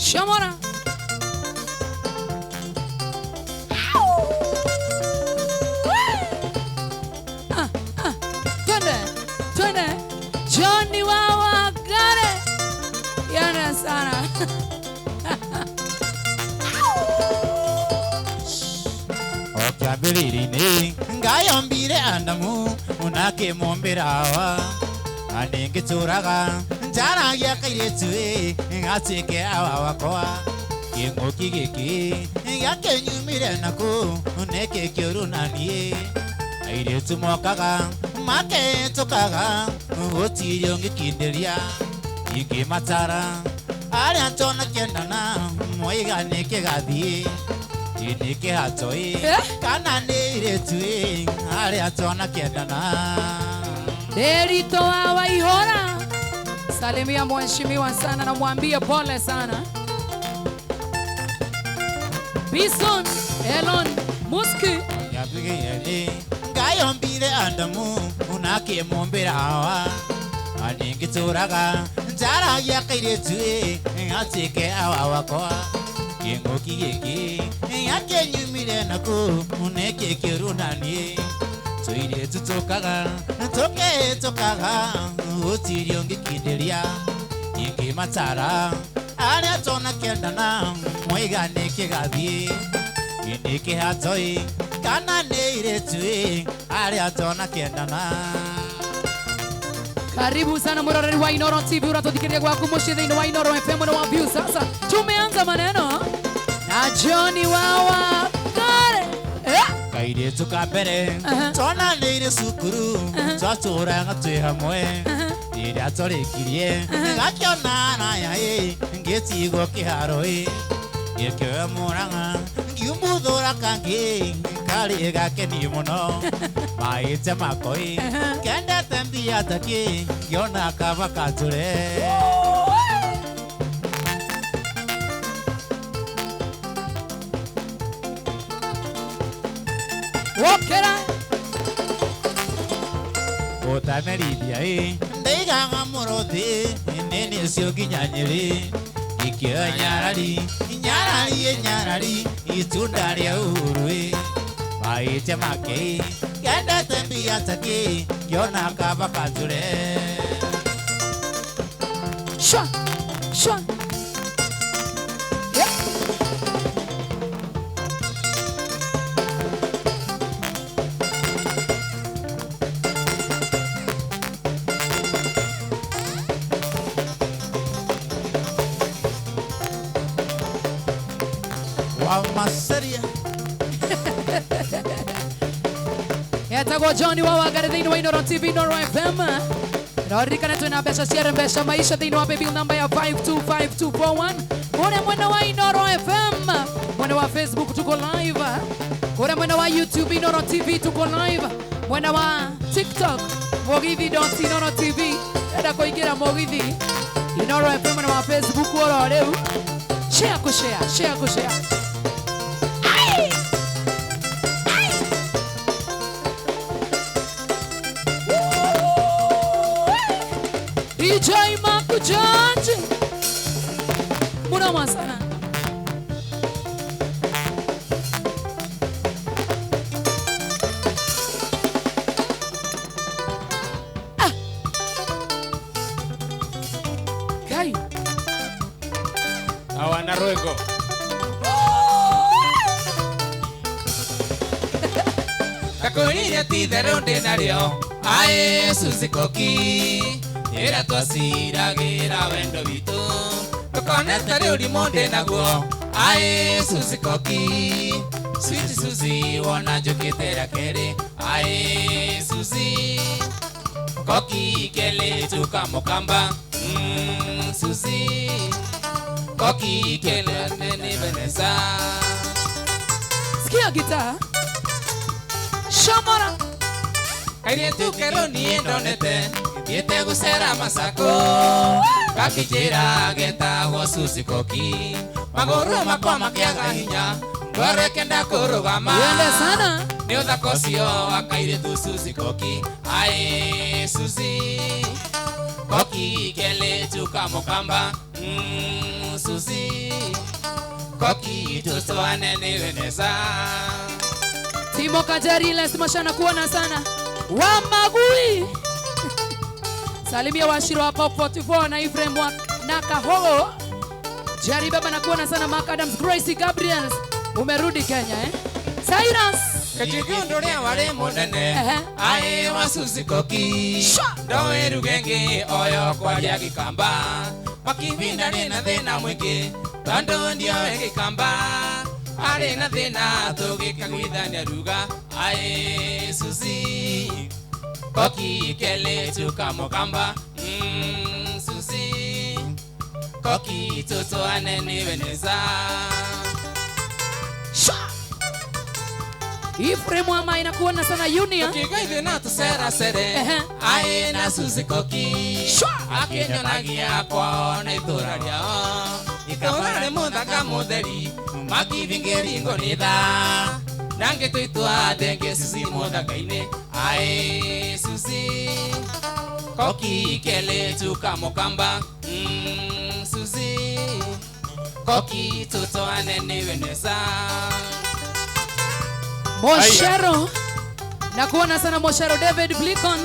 Shomora. Ah, ah. Twende, twende. Johnny wa Wagare. Yana sana. Okyambĩrĩria-inĩ ngayombire Adamu onakĩmũmbĩra Hawa na nĩngĩtũraga njaragia kairĩtu ĩ gatuĩke awa wakwa kĩng'ũki gĩkĩ gĩakĩnyumire nakũ nĩkĩ kĩũru na niĩ airĩtu mokaga makehĩtũkaga gũtirĩ ũngĩkindĩria ingĩmatara arĩa tonakĩendana moiga nĩ kĩgathiĩ nĩ kĩhato ĩ kana nĩ irĩtu ĩ arĩa tonakĩendana. Derito wa Waihora. Salimia mheshimiwa sana na mwambie pole sana. Bison Elon Muski. Yabigiyeli ngayombire Adamu unakĩmũmbĩra Hawa na nĩngĩtũraga njaragia kairĩtu ĩ gatuĩke awa wakwa kĩng'ũki gĩkĩ gĩakĩnyumire nakũ nĩkĩ kĩũru na niĩ tũirĩtu tũkaga tũkĩhĩtũkaga gũtirĩ ũngĩkindĩria ingĩmatara arĩa tonakĩendana moiga nĩ kĩgathiĩ nĩ kĩhato ĩ kana nĩ irĩtu ĩ arĩa tonakĩendana. Karibu sana muroreri wa Inooro TV uratuthikiria gwaku muciĩ thĩinĩ wa Inooro FM na wa View. Sasa tumeanza maneno na Johnny wa Wagare. Kairĩtu ka mbere tonanĩire cukuru twatũraga twĩ hamwe rĩrĩa twarĩkirie gakĩona araya ĩ ngĩtigwo kĩharo ĩ gĩkĩoya mũrang'a ngiumuthũra kangĩ karĩ gakeni mũno maĩte makoi kendete mbia takĩ ngĩona kaba katũre. Wokera ũtamerithia ĩ ndaigaga mũrũthi nĩnĩ ũcio nginya Nyĩrĩ ikĩoya nyarari nyarari ĩ nyarari itunda rĩa uhuru ĩ maĩte make ĩ kendete mbia takĩ ngĩona kaba katũre. Shwa shwa. Yeah. Maseria. Etagwo Johnny wa Wagare thĩinĩ wa Inooro TV Inooro FM. Ririkana twĩna mbeca cia mbeca maisha thĩinĩ wa paybill namba ya 525241 kũrĩa mwena wa Inooro FM, mwena wa Facebook tuko live, kũrĩa mwena wa YouTube Inooro TV tuko live, mwena wa TikTok Mugithi.Inooro TV. Enda kũingĩra Mugithi Inooro FM mwena wa Facebook oro rĩu. Share kushare, share kushare. DJ Marco George. Muna sana. Ah. Kai. Awana rwego. Kakurire titherũ ndĩ narĩo aĩ Suzy Koki ĩrĩa twaciragĩra wendo witũ tũkonete rĩu rimũ ndĩ naguo aĩ Suzy Koki Sweet Suzy wona njũkĩte rĩa kerĩ aĩ Suzy Koki kelĩ tukamũkamba Suzy Koki kelĩ nene Vanessa. Sikia gitaa. Shomora. Kairĩtu kerũ niĩ ndonete thiĩte gũcera Masako gakĩnjĩra getagwo Suzy Koki magũrũ makwa makĩaga hinya ngoro ĩkĩenda kũrũgama Yende sana nĩ ũthaka ũcio wa kairĩtu Suzy Koki aĩ Suzy Koki kelĩ tukamũkamba Susi koki tutoane niwe neza. Timo Kajari Les Mashana kuona sana wa Magui. Salimia Washiro hapa 44 na Ifrem wa Nakahogo. Jerry baba nakuona sana. Mark Adams, Gracie Gabriels, umerudi Kenya eh? Cyrus Kachigundore wale munene ae wasusi koki ndowe rugenge oyo kwaria gikamba makibinda rina thina mwingi tondu ndioe gikamba ari na thina tugikagwithania ruga ae susi koki kele tukamukamba susi koki tutoane niwe neza. Ifremu ama inakuona sana Junior. Tukigaithe na tusera sere ae na susi koki akinyonagia kwao na itura riao itura ri muthaka mutheri makibingĩringo nĩ tha nange tũitwa thenge susi muthaka-inĩ ae susi koki kele tukamukamba susi koki tutoane niwe neza. Moshero nakuona sana Moshero David Blicon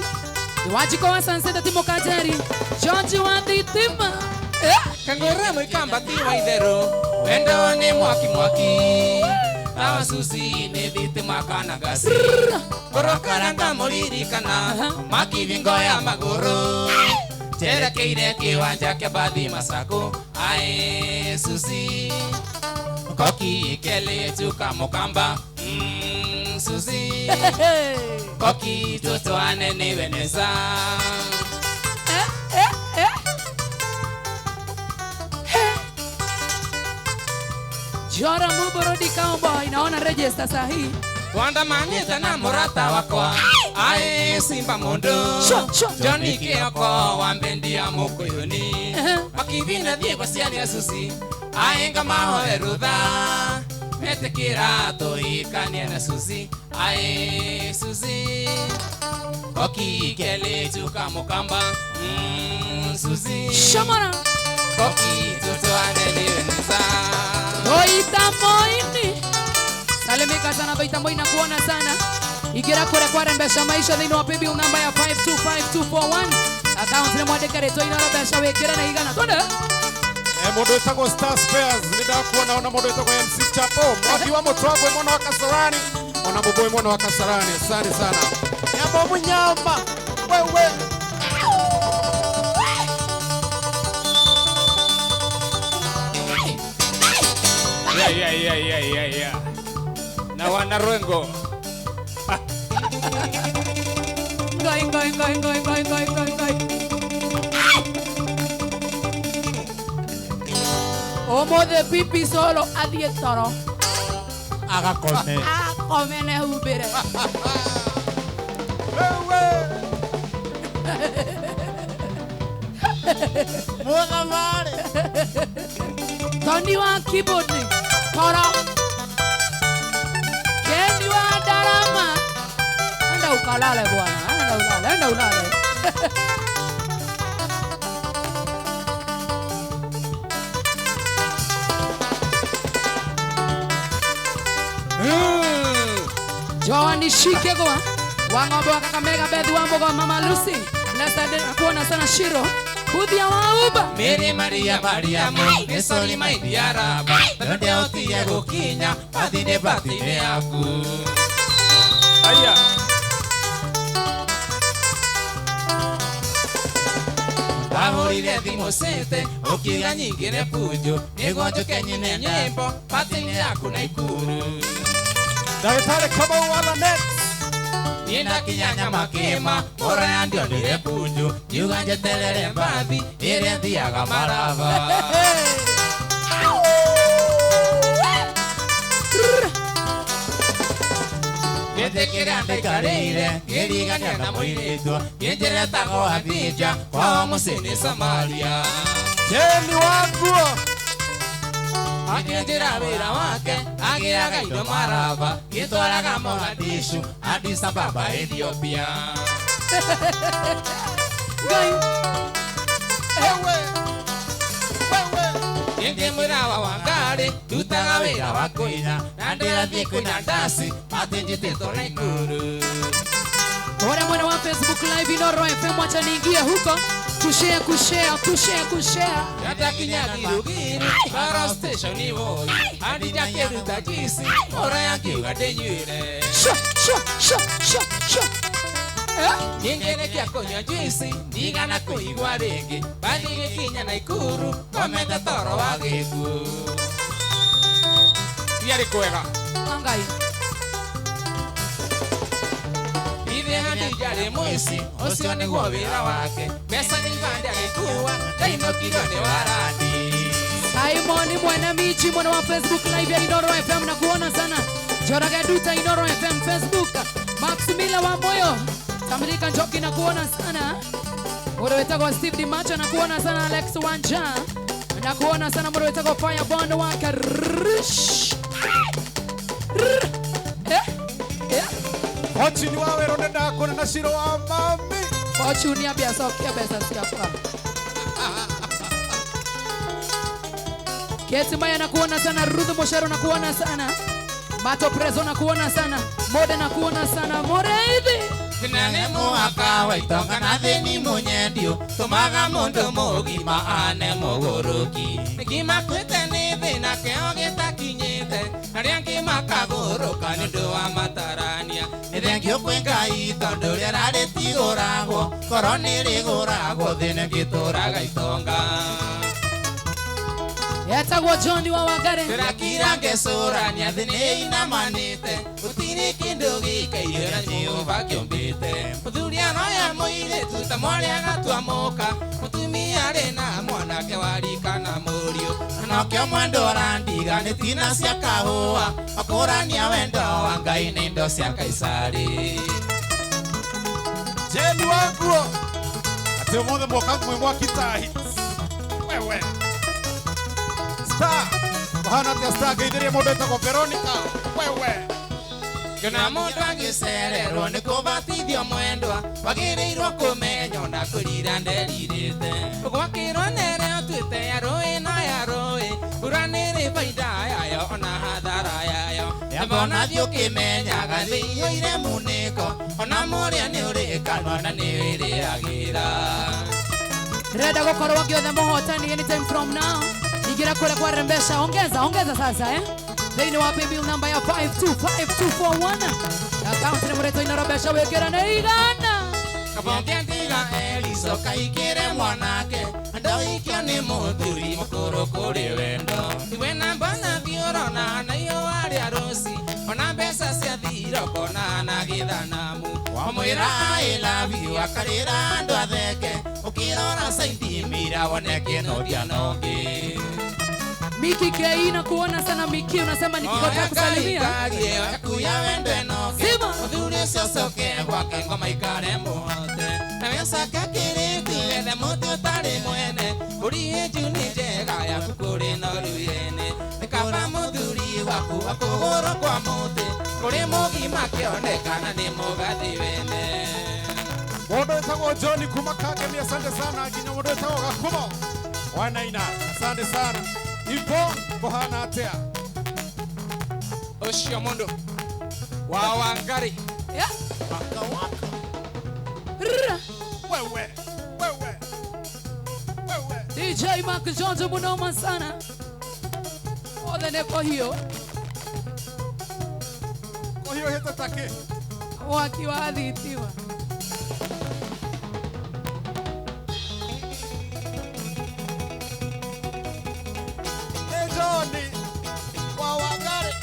Wajiko wa Sanseta Timo Kajeri George wa Thitima Kangore mwikamba ti wa itheru wendo ni mwaki mwaki awa susi ni thitima kana gasi ngorokara ngamuririkana makibingo ya maguru njerekeire kiwanja kia bathi Masako ae susi koki kele tukamukamba Susi koki tutoane niwe neza. Jora Muborodi Cowboy naona register sahi. Tuandamanite na murata wakwa ae simba mundu Johnny Kioko wa mbendi ya Mukuyuni makibina thie kwa ciana Susi ae ngamahoe rutha metekira tuikanie na Susi ae Susi koki kele tukamukamba Susi Shamara koki tutoane niwe neza. Doita moini salimika sana Doita moini nakuona sana igira kore kwa mbesha maisha thini wa paybill namba ya 525241 account ni mwandikere toina mbeca wikire na igana twende. Mundu wetagwo Star Spares nindakuona ona mundu wetagwo MC Chapo mwaki wa Mutwagwe mwana wa Kasarani ona muboi mwana wa Kasarani asante sana nyama munyama wewe. Yeah. Na wana Rwengo. Ngai ngai ngai ngai ngai ngai ngai ngai. Omothe pipi solo athie toro agakome akome ne humbire wewe muthamari Tony wa keyboard toro Kendi wa darama enda ukalale bwana enda ulale enda ulale. Joani shike kwa wang'ombe wa Kakamega Beth wa Mbogo Mama Lucy Blessed nakuona sana Shiro Budhia wa Uba Mary Maria Mariamu Nesoli maidiaraba Tonde otiye gukinya Bathine bathine yaku Aya Ndahũrire thimũ cite ũkiuga nyingĩre bunjo nĩguo njũke nyine nyĩmbo bathine yaku Naikuru Daktari Kamau wa Lanet Nina kinya makima bora ya ndionire bunjo ngiuga njeterere mbathi ĩrĩa thiaga maraba. Gĩtĩ kĩrĩa ndaikarĩire ngĩrigania na mũirĩtu ngĩnjĩra etagwo Hadija kwao mũciĩ nĩ Samaria. Jeni waguo Akĩnjĩra wĩra wake agĩaga indo maraba gĩtwaraga Mogadishu Addis Ababa Ethiopia. Ngai wewe wewe Nĩngĩmwĩra wa Wangari ndutaga wĩra wa kũina na ndĩrathiĩ kũina ndaci matinjitĩtwo Naikuru. Bora mwana wa Facebook Live Inoro FM, wacha niingie huko kushare kushare kushare kushare. Yatakinya Girugiru bara station iwoi andija kĩruta jisi ora yangiuga ndĩnyuire. Sha sha sha sha sha. Ningĩrĩkia kũnyua juici ndigana kũigua rĩngĩ bathi gĩkinya Naikuru komete toro wa gĩkuũ. Tiarĩ kwega. Angai. Ithe Hadija rĩ mũici ũcio nĩguo wĩra wake mbeca nĩ ibande agĩkua ndainũkirio nĩ warandi. Simon Mwene Michi mwana wa Facebook Live ya Inoro FM na kuona sana. Jorage Duta Inoro FM Facebook. Max Miller wa Moyo Tamilika Njoki na kuona sana. Murowetagwa Steve Dimacho na kuona sana. Alex Wanja na kuona sana. Murowetagwa Firebond wa Karush. Fortune wa wero nenda kuona na shiro wa mami. Fortune ya biasa kia besa siapa. Keti Maya na kuona sana. Ruth Moshero na kuona sana. Mato Prezo na kuona sana. Mode na kuona sana. Moreithi. Nane mwaka wa itonga na thĩni mũnyendio tũmaga mũndũ mũgima ane mũgũrũki ngima kwĩte nĩ thĩna kĩo gĩtakinyĩte arĩa angĩ makagũrũka nĩ ũndũ wa matarania nĩ thengio kwĩ Ngai tondũ rĩera rĩtigũragwo korwo nĩ rĩgũragwo thĩna ngĩtũraga itonga. Yetagwo John wa Wangari. Ndĩrakira ngecũrania thĩ nĩ inamanĩte gũtirĩ kĩndũ gĩikaire na Jehova kĩũmbĩte mũthuri aroya mũirĩtu ta mwarĩ agatua mũka mũtumia arĩ na mwanake wa rika na mũriũ nokĩo mwendo ũrandiga nĩ tina cia kahũa akũrania wendo wa Ngai na indo cia Kaisari. Jeni wanguo atĩ ũmũthĩ mwoka mwĩ mwaki ta hits. Wewe Star Bahana atia Star ngeithĩrie mũndũ wĩtagwo Veronica. Wewe Ngĩona mũndũ agĩcererwo nĩ kũbatithio mwendwa wagĩrĩirwo kũmenya ona kũrira nderirĩte ũgwakĩrwo nere ũtuĩte ya rũĩ na ya rũĩ mbura nĩrĩ baida yayo ona hathara yayo yambona thiĩ ũkĩmenyaga thĩ iyũire munĩko ona mũrĩa nĩ ũrĩkanwa na nĩ wĩrĩagĩra. Renda gũkorwo ngĩothe mũhotani anytime from now. Ingira kule kwa Rembesha, ongeza ongeza sasa Thĩinĩ wa paybill number ya 525241. Account ni mureto Inoro Mbeca wĩkĩra na igana. Kabonge ndiga Eliso kaikire mwanake ndoikio nĩ mũthuri mũkũrũ kũrĩ wendo iwe na mbona thiũrona na iyo warĩ arusi ona mbeca cia thiroko na gĩthanamu wamwĩra I love you akarĩra andũ atheke ũkĩrora saintimira wone kĩnoria nongĩ. Miki Kei na kuona sana. Miki unasema nikikosa kusalimia. Sima. Muthuri ũcio coke gwake ngoma ikare mũhote na wĩcoke kĩrĩti wethe mũtĩ ũtarĩ mwene mbũri hĩnju nĩ njega yaku kũrĩ noru yene nĩ kaba mũthuri waku akũgũrũ kwa mũtĩ kũrĩ mũgima kĩonekana nĩ mũgathĩ wene. Mũndũ wĩtagwo John kuma Kagemi asante sana nginya mũndũ wĩtagwo Gakumo Wanaina asante sana. Ipo kuhana atia Ucio mundu wa Wangari. Yeah. Waka waka. Wewe wewe wewe. DJ Mark Jones munoma sana. Othe ne kwa hiyo. Kwa hiyo heta take. Wakiwa thitima. Johnny wa Wangari.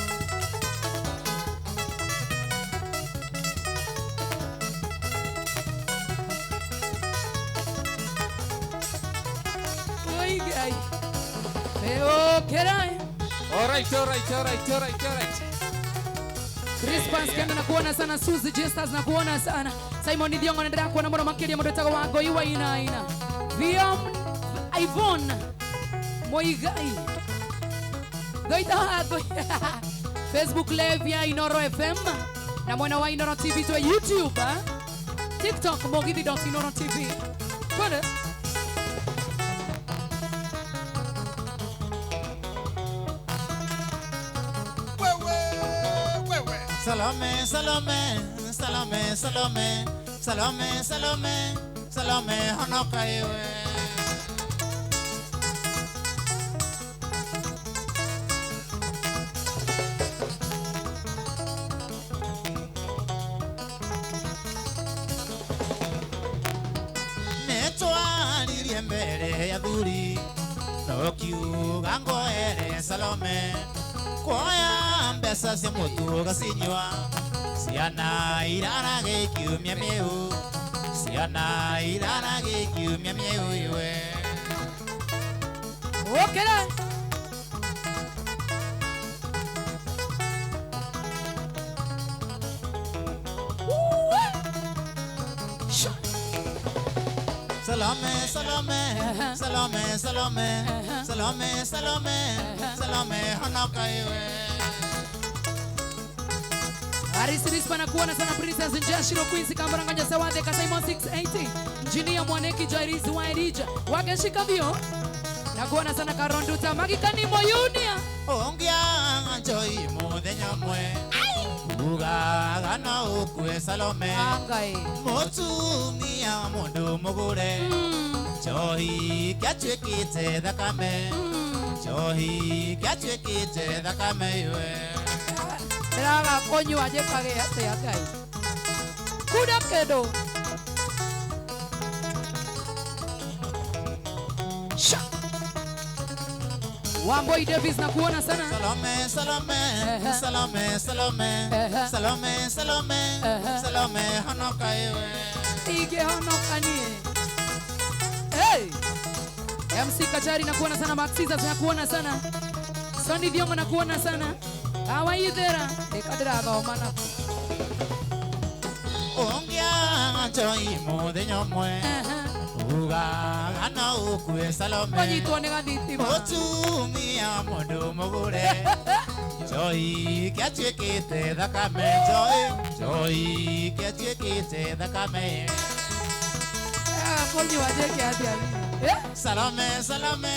Oi gai. Pero kerai. All right, all right, all right, all right, all right. Crispus Kenda nakuona sana. Suzy Jesters nakuona sana. Simon Idiongo anaendelea kuona mbona makeria mdoto wako Goiwa ina ina. Viam Ivon Moigai. Goita Facebook Live ya Inoro FM na mwana wa Inoro TV to YouTube, TikTok Mugithi.Inoro TV. Twende. Salome, Salome, Salome, Salome, Salome, Salome, Salome, honoka iwe. Netwaririe mbere ya thuri no kiuga ngoere Salome kuoya mbeca cia mũtu ũgacinyua ciana irarage kiumia mĩu ciana irarage kiumia mĩu iwe. Okera Salome, Salome, Salome, Salome, Salome, Salome, Salome, honoka iwe. Aris panakuona sana Princess Njashiro Queens Kambaranganya Sawade Kasaimon 680 Engineer Mwaneki Jairis Wairija wakeshika bio nakuona sana Karonduta Magikani Moyunia Ongia njoi muthenya mwe ugaga no ukue Salome angai mutumia mundu mugure njohi kiatuikite thakame njohi kiatuikite thakame iwe. Ndĩraga kũnyua njĩkage atĩa Ngai kuna kĩndũ Sha Wamboi Davis nakuona sana. Salome, Salome, Salome, Salome, Salome, Salome, Salome, honoka iwe. Ingehonoka niĩ. Hey! MC Kachari nakuona sana, Maxiza nakuona sana. Sonny Thiongo nakuona sana. Kawaithera ndĩrathoma nako. Ongia njoi muthenya ũmwe ugaga no ukue Salome ũnyitwo nĩ gathitima mutumia mundu mugure njoi kiatuikite thakame njoi njoi kiatuikite thakame. Kũnyua njĩke atĩa niĩ? Salome, Salome,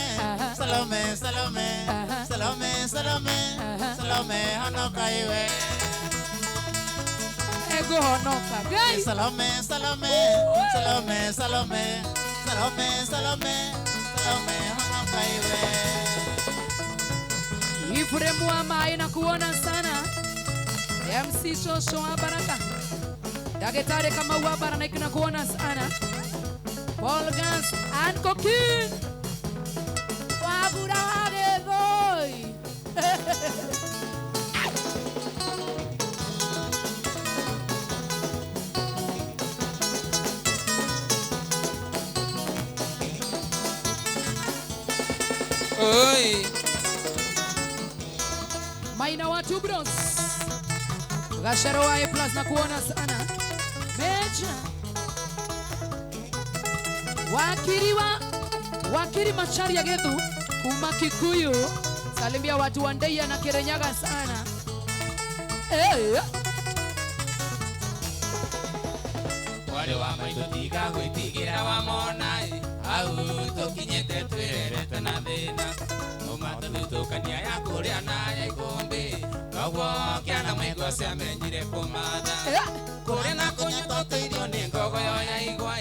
Salome, Salome, Salome, Salome, Salome, honoka iwe. Ego honoka. Ngai. Salome, Salome, Salome, Salome, Salome, Salome, Salome, honoka iwe. Ifremu wa maĩ nakuona sana. MC Shosho wa Baraka. Daktari Kamau wa Baraka nakuona sana. Paul Gans and Coquin. Wabura wagethoi. Oi. Maina watu bros. Gasharo wa A plus nakuona sana. Meja. Wakiri Macharia Gethu kuma Kikuyu salimia watu wa Ndeia na Kirinyaga sana. Eh. Wale wa maitũ tiga gwĩtigĩra wamona au tũkinyĩte twĩrerete na thĩna ũmatũthutũkania ya kũrĩa na ya ikũmbĩ koguo kĩana mũingo ciamenyire kũmatha kũrĩa na kũnyua tũteithio nĩ ngogoyo ya igwa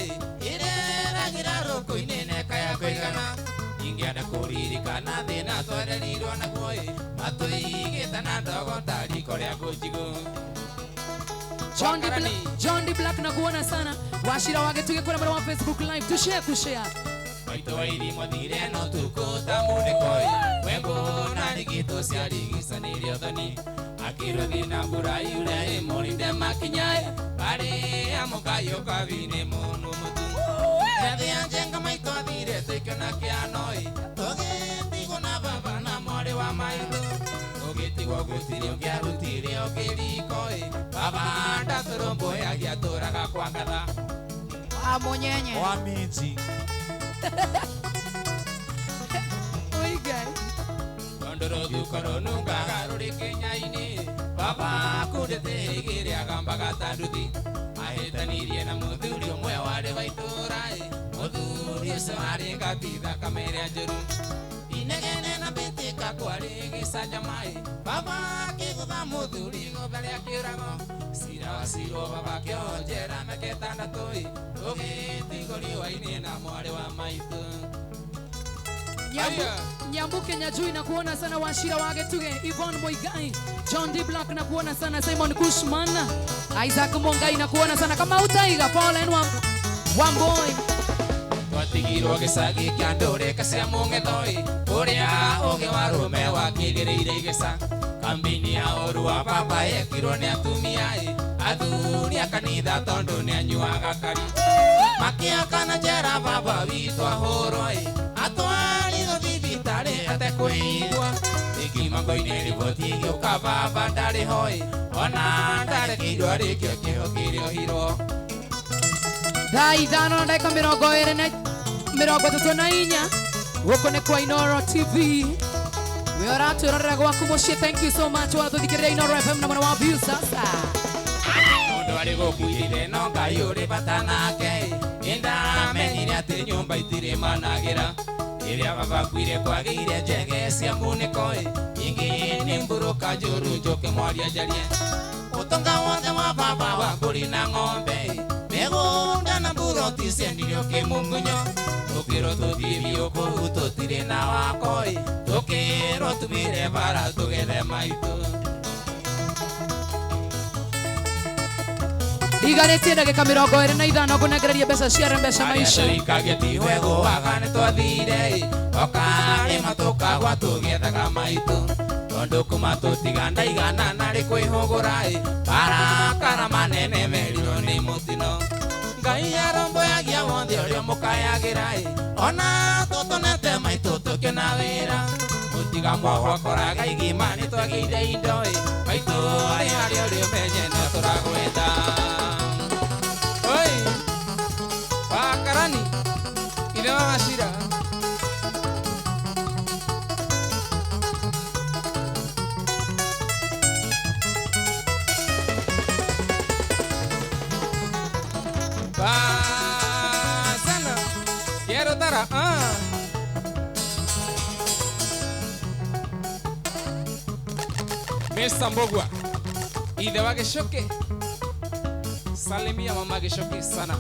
ĩreragira rũkũ-inĩ neka ya kũigana ingĩenda kũririkana thĩna twererirwo naguo matũigĩte na ndogo ta riko rĩa kũnjigũ. John D Black nakuona sana. Washira wage tuge kuna mara wa Facebook live tushare kushare. Maito wairi mothire no tuko ta munekoi wembo na rigito cia rigicanĩrio thoni akĩrũthi na mbura yure ĩmũrinde makinyae barĩ amũkayo kabinĩ mũno mũtu Ethĩa njenga maitũ athire tũikĩona kĩanoi tũgĩtigwo na baba na mwarĩ wa maitũ tũgĩtigwo gũtirĩ ũngĩarutire ũkĩrikoi baba ndatũrũmbũyagia atũraga kwa ngatha wa mũnyenye wa minji. Oi Ngai. Tondũ rũthuko rũnungaga rũrĩ kĩnya-inĩ baba akundĩte igĩrĩ agambaga ta nduthi ahĩtanirie na mũthuri ũmwe warĩ wa itũũra mũthuri ũcio arĩ ngati thakame ĩrĩa njũru inegene na mbĩtĩka kwarĩ gĩcagi. Gĩcanjama baba akĩgũtha mũthuri ng'ombe rĩa kĩũrago cira wacirwo baba akĩohwo njera mĩaka ĩtandatũ tũgĩtigwo riũa-inĩ na mwarĩ wa maitũ. Nyambuke Nyajui na kuona sana Washira wa Getuge, Yvonne Moigai, John D Black na kuona sana Simon Kushman, Isaac Mongai na kuona sana kama utaiga Paul and Wamboi. Twatigirwo gĩcagi kĩa ndũrĩka cia mũng'ethoi ũrĩa ũgĩ wa rũme wakĩrĩrĩire igĩca kambĩini ya ũru wa baba yekirwo nĩ atumia athuri a kanitha tondũ nĩ anyuaga kari makĩakana njera baba witũ ahũrwo atwarirwo thibitarĩ atekũigua ĩkimango-inĩ riboti ĩgĩũka baba ndarĩ hoi ona ndarekeirwo arĩkio kĩho kĩrĩohirwo. Thaa ithano na ndagĩka 24 gũkũ nĩ kwa Inooro TV. We ũratwĩrorera gwaku mũciĩ, thank you so much watũthikĩrĩria Inooro FM na mwena wa view sasa. Mũndũ arĩ gũkuithire no Ngai ũrĩ bata nake nĩndamenyire atĩ nyũmba itirĩ managĩra rĩrĩa baba akuire kwagĩire njege cia munĩko ingĩ nĩ mburũka njũru njũke mwaria njarie ũtonga wothe wa baba wa mbũri na ng'ombe mĩgũnda na mburoti ciendirio kĩmumunyo tũkĩrwo tũthiĩ biũ kũu tũtirĩ na wakoi tũkĩrwo tumire bara tũgethe maitũ. Igarĩtie ndagĩka 25 ngũnengereria mbeca cia mbeca maisha. Ikagia waga nĩ twathire okarĩma tũkagwa tũgĩethaga maitũ tondũ kuma tũtiga ndaigana narĩ kwĩhũgũra barakara manene merirwo nĩ mũtino Ngai aromboyagia wothe ũrĩa mũkayagĩra ona tũtonete maitũ tũkĩona wĩra mũtiga mwahokoraga igima nĩ twagĩire indo maitũ arĩ harĩa ũrĩ ũmenye nĩ tũragwetha. Oi Wakarani ithe wa Wachira Pasana quiero tara Mr. Mbogwa ithe wa Gĩcoke salimia mama Gĩcoke sana.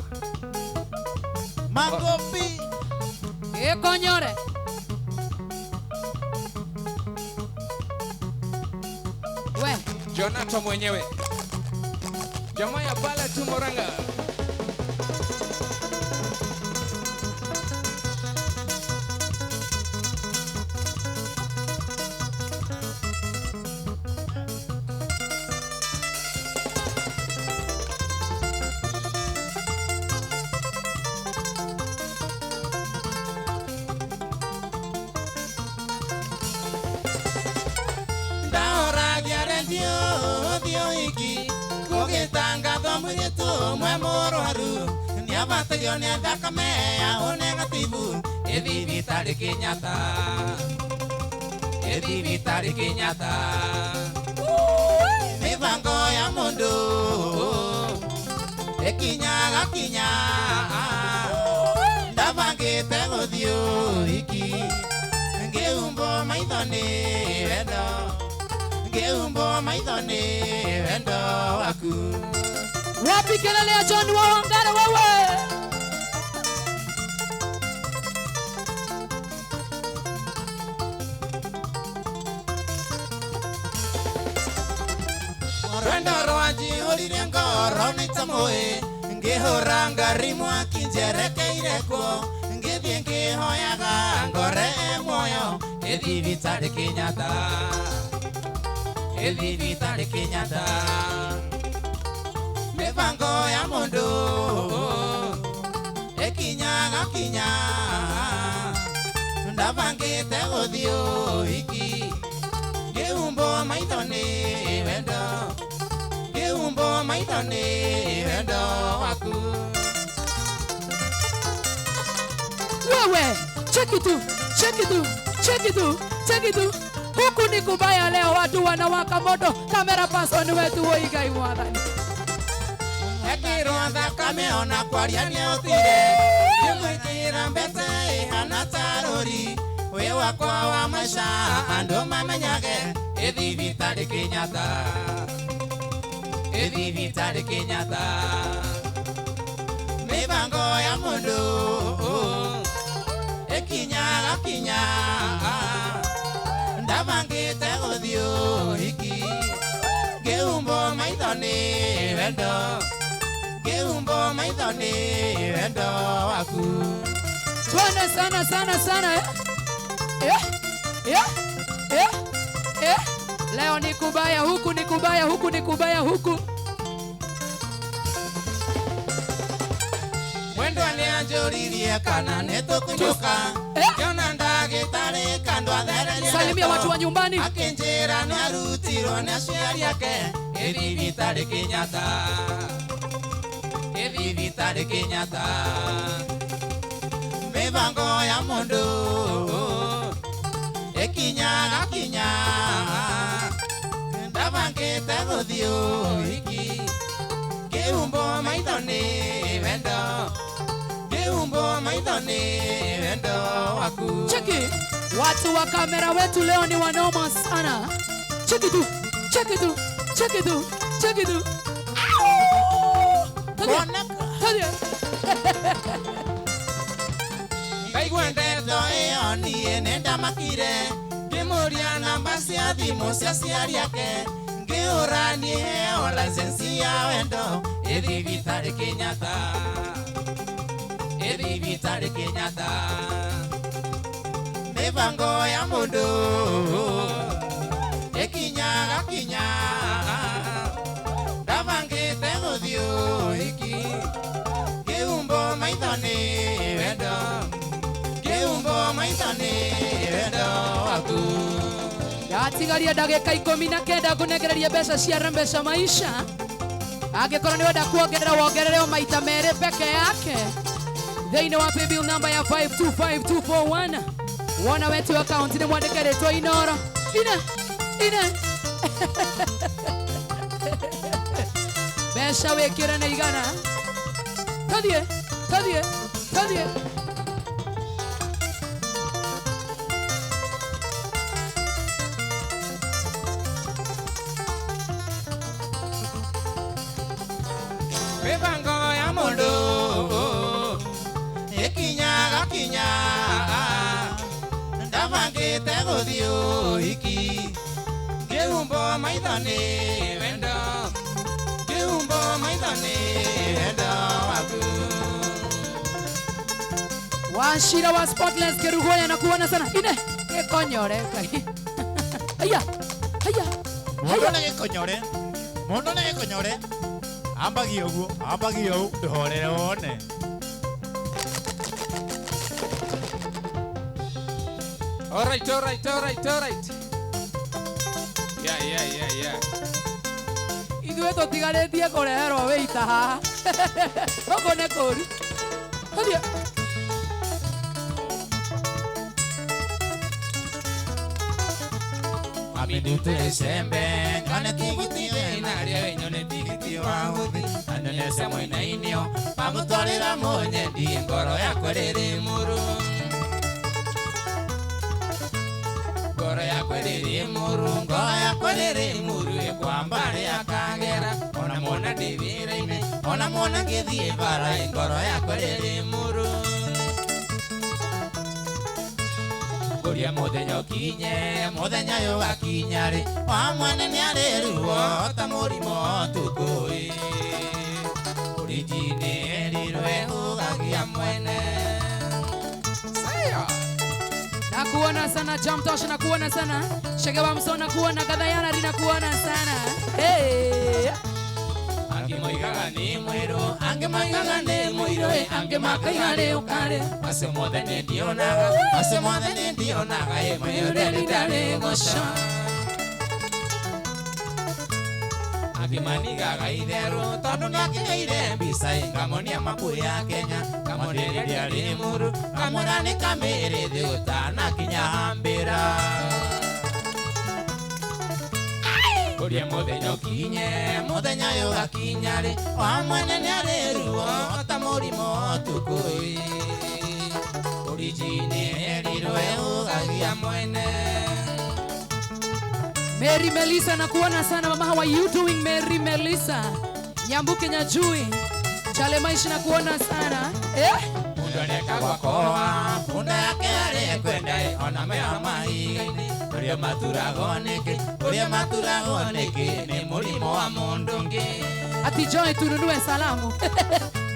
Makofi Ekonyore we Jonato mwenyewe jamaa ya pale tu Murang'a. Nĩabatario nĩ thakame ya O negativu ĩthibitarĩ Kenyatta ĩthibitarĩ Kenyatta mĩbango ya mũndũ ĩkinyaga kinya ndabangĩte gũthiĩ ũhiki ngĩhumbwo maitho nĩ wendo ngĩhumbwo maitho nĩ wendo waku. Wapi kelele ya John wa Wangara wewe? Rwendo rwanjihũrire ngoro nĩ ta mũĩ ngĩhũra ngari mwaki njerekeire kuo ngĩthiĩ ngĩhoyaga ngore e muoyo ĩthibitarĩ Kenyatta ĩthibitarĩ Kenyatta mĩbango ya mũndũ ĩkinyaga kinya ndabangĩte gũthiĩ ũhiki ngĩhumbwo maitho nĩ wendo ngĩhumbwo maitho nĩ wendo waku. Wewe cheki tu cheki tu cheki tu cheki tu huku ni kubaya leo, watu wanawaka moto, kamera person wetu woigai mwathani Ekĩrwo thakame ona kwaria nĩothire ngĩmwĩkĩra mbete ĩhana ta rũri wĩ Wakwa wa maisha andu mamenyage ithibitari Kenyatta ithibitari Kenyatta mibango ya mundu ekinyaga kinya ndabangite guthii hiki ngiumbo maitho ni wendo ngiumbo maitho ni wendo waku. Twende sana sana sana eh? Eh, eh, eh, eh. Leo ni kubaya huku, ni kubaya huku, ni kubaya huku. Mwendo ni anjoririe kana nitukunyuka Kiona ndagitari kando athererie. Salimia watu wa nyumbani. Akinjira ni arutirwo ni aciari ake ithibitari Kenyatta ithibitari Kenyatta mibango ya mundu ekinyaga kinya ndabangite guthii hiki ngiumbo maitho ni wendo ngiumbo maitho ni wendo waku. Cheki watu wa kamera wetu leo ni wanoma sana. Cheki tu, cheki tu, cheki tu, cheki tu. Ngaigua ndeto ĩyo niĩ nĩndamakire ngĩmũria namba cia thimũ cia aciari ake ngĩũra niĩ heo license ya wendo ĩthibitarĩ Kenyatta ĩthibitarĩ Kenyatta mibango ya mundu ĩkinyaga kinya ndabangĩte gũthiĩ hiki ngĩumbo maitho nĩ wendo ngiumbo maitho ni wendo waku. Ndatigaria ndagĩka 19 ngũnengereria mbeca cia mbeca maisha. Angĩkorwo nĩ wenda kuongerera wongerere o maita merĩ peke yake thĩinĩ wa paybill number ya 525241. Wona wetu account nĩ mwandĩke rĩtwa Inoro ine ine mbeca wĩkĩre nĩ igana. Tũthiĩ tũthiĩ tũthiĩ. Mibango ya mundu ikinyaga kinya ndabangite guthii hiki ngiumbo maitho ni wendo ngiumbo maitho ni wendo waku. Washira wa Spotless Kerugoya na kuona sana ine gikonyore kai. Aya aya mundu na gikonyore mundu na gikonyore ambagia uguo ambagia u nduhorere wone. All right, all right, all right, all right. Yeah, yeah, yeah, yeah. Ithuĩ tũtigarĩtie kũreherwo wĩita haha. Gũkũ nĩ kũũru. Tũthiĩ. Amindute sembe nyone tigiti naria nyone tigiti wa guthi anonese mwena-inio mamutwarira munyendi ngoro yakwa rĩrĩ mũru ngoro yakwa rĩrĩ mũru ngoro yakwa rĩrĩ mũru ĩkwamba rĩa Kagera ona mona ndĩ wĩra-inĩ ona mona ngĩthiĩ bara ngoro yakwa rĩrĩ mũru Kuria muthenya ukinye muthenya uyu wakinya ri wa mwene ni ari ruo ta murimo tukui urijini erirwe ugagia mwene. Saya nakuona sana Jamtosh, nakuona sana Shegewa Mso, nakuona Gathayana, nakuona sana. Hey. Angĩ moigaga nĩ mwerũ angĩ moigaga nĩ mũirũ angĩ makaiga nĩ ũkarĩ macio mothe nĩ ndionaga macio mothe nĩ ndionaga ĩmwe ũrĩa ndarĩ goca angĩ manigaga itherũ tondũ nĩakinyĩire mbica ngamonia mapu ya Kenya ngamonia rĩrĩa rĩ mũru ngamwĩra nĩ kamĩrĩ thĩ ũtanakinya mbĩra. Kuria muthenya ukinye muthenya uyu wakinya ri wa mwene ni ari ruo ta murimo tukui Orijini erirwe ugagia mwene. Mary Melissa nakuona sana mama, how are you doing Mary Melissa? Nyambuke Nyajui. Chale Maishi nakuona sana. Eh? Mundu areka gwakoa, punda yake arekwenda ona mea mahiga-inĩ. Ũrĩa maturagwo nĩkĩ, ũrĩa maturagwo nĩkĩ, nĩ mũrimũ wa mũndũ ũngĩ. Ati Joy tununue salamu.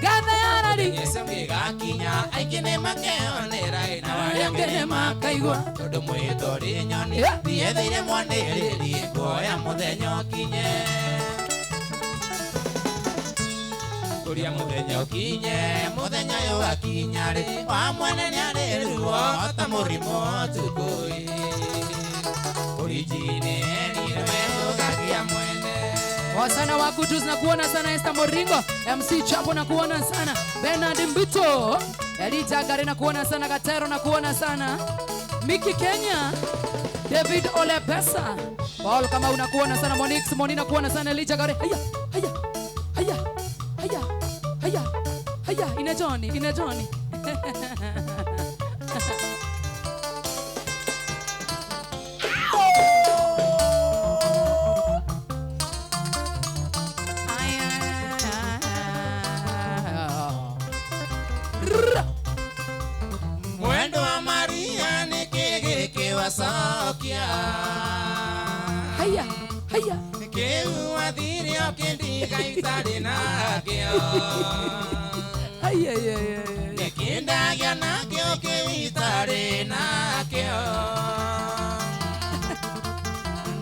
Gatha yarari. Mũthenya ũcio ũngĩgakinya, aingĩ nĩmakeyonera na arĩa angĩ nĩmakaigua. Tondũ mwĩhĩtwa ũrĩ nyoni, ndietheire mwanĩrĩri, nguoya mũthenya ũkinye. Ũrĩa mũthenya ũkinye, mũthenya ũyũ wakinya rĩ, wa mwene nĩarĩ ruo ta mũrimũ ũtukũ ĩ. Orijini erirwe ũgagia mwene. Wasana wa Kutus na kuona sana Esther Moringo, MC Chapo na kuona sana Bernard Mbito, Elita Gare na kuona sana Gatero na kuona sana Miki Kenya, David Olepesa, Paul kama unakuona sana Monix Moni na kuona sana Elita Gare. Haya haya haya haya haya haya ina Johnny ina Johnny. Mwendo wa Maria nĩkĩ gĩkĩ wacokia? Haya haya Kĩu wathire ũkĩndiga itarĩ nakĩo. Haya haya haya. Nĩkĩ ndagĩa nakĩo kĩu itarĩ nakĩo?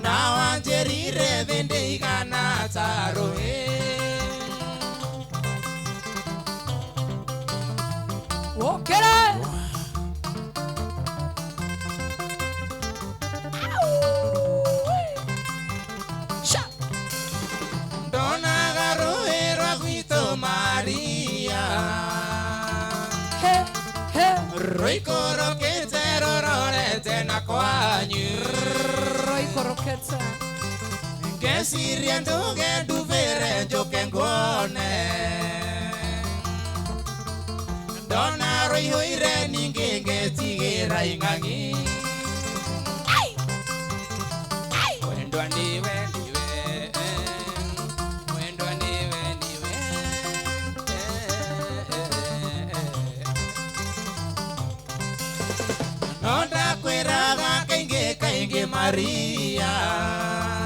Na wanjĩrire thĩ ndĩigana ta rũĩ. Okere. Sha. Ndonaga rũĩ rwa gwitũ Maria. He he. Rũikũrũkĩte rũrorete na kwanyu. Rũikũrũkĩte. Ngeciria nduge ndubĩre njũke nguone. Ndona rũihũire ningĩ ngetigĩra ing'ang'i. Mwendwa niwe niwe, mwendwa niwe niwe. No ndakwĩraga kaingĩ kaingĩ Maria.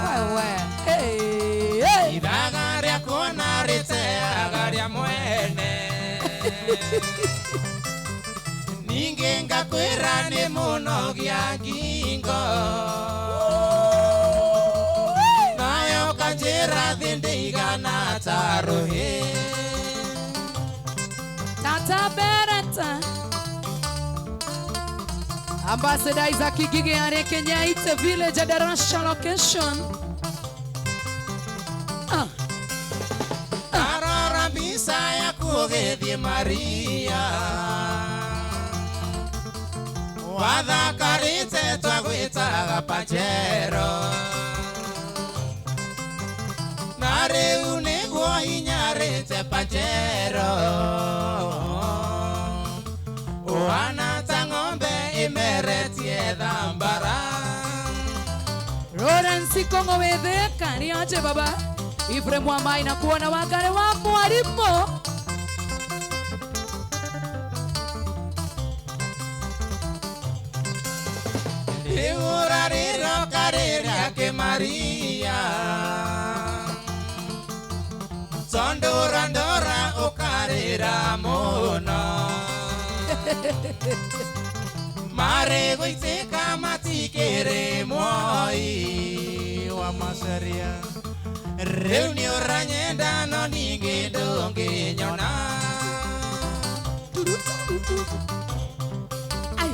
Wewe. Hey, hey. Ithaga rĩa kuona rĩteaga rĩa mwene. Ningĩ ngakwĩra nĩ mũnogia ngingo. Nawe ũkanjĩra thĩ ndĩigana ta rũhĩ. Tata Beretta. Ambassador Isaac Gige are Kenya Ite Village Adarasha location. Ah. Arora mbica yaku ũgĩthiĩ Maria. Wathakarĩte twagwĩtaga Pajero. Na rĩu nĩguo hinyarĩte Pajero. Ũhana ta ng'ombe ĩmeretie thambara. Lawrence Kongo wetheka ni aje baba. Ifremu Wamai na kuona wakare wa mwalimu. Rĩu rĩroka rĩrĩake Maria. Tondũra ndora ũkarĩra mũno. Marĩ gũitĩka matikĩrĩ mwoi wa macaria. Rĩu nĩ ũranyenda no ningĩ ndũngĩnyona. Ai.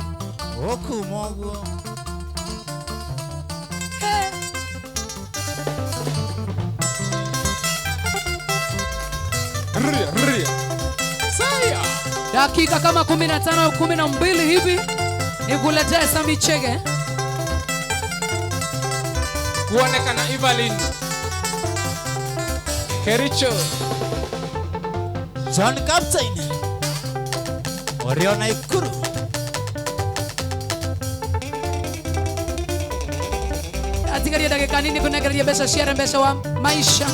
Ũkuma ũguo. Hey. Ria ria. Saya. Dakika kama 15 au 12 hivi nikuletee Sami Chege. Kuonekana Evelyn Kericho. John Captain. Oriona Ikuru. Atigaria ndagĩka nini kũnengereria mbeca cia mbeca wa maisha.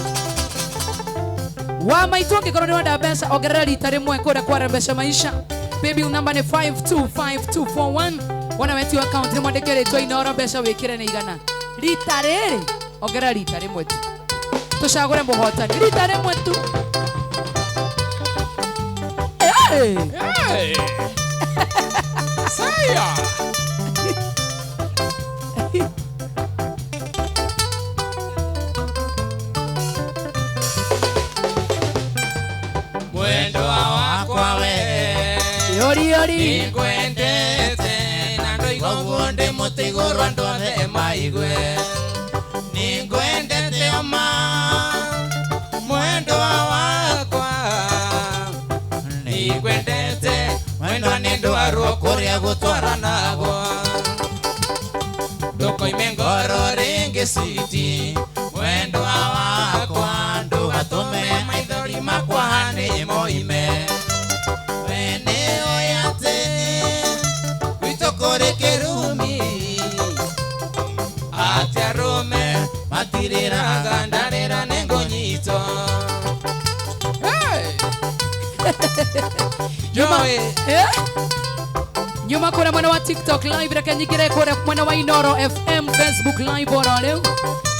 Wa maitũ angĩkorwo nĩ wenda mbeca ongerera rita rĩmwe kũrĩa kwa mbeca maisha. Paybill number nĩ 525241. Wona wetio account nĩ mwandĩke rĩtwa Inooro mbeca wĩkĩre nĩ igana. Rita rĩrĩ ongerera rita rĩmwe tu. Tũcagũre mũhotani rita rĩmwe tu. Hey! Hey! Saya! Mwendo wakwa we Yori yori Ningwendete na ndoiga ũguo ndĩ mũtĩ igũrũ andũ othe maigue. Ningwendete oma mwendo wakwa. Ningwendete mwendo nĩ ndwarwo kũrĩa gũtwaranagwo. Ndũkoime ngoro rĩngĩ citi mwendo wakwa ndũgatũme maithori makwa nĩ moime. We nĩũĩ atĩ gwitũ kũrĩ kĩrumi atĩ arũme matirĩraga ndarĩra nĩngũnyitwo. Nyuma kũrĩa mwena wa TikTok live reke nyingĩre kũrĩa mwena wa Inooro FM Facebook live oro rĩu.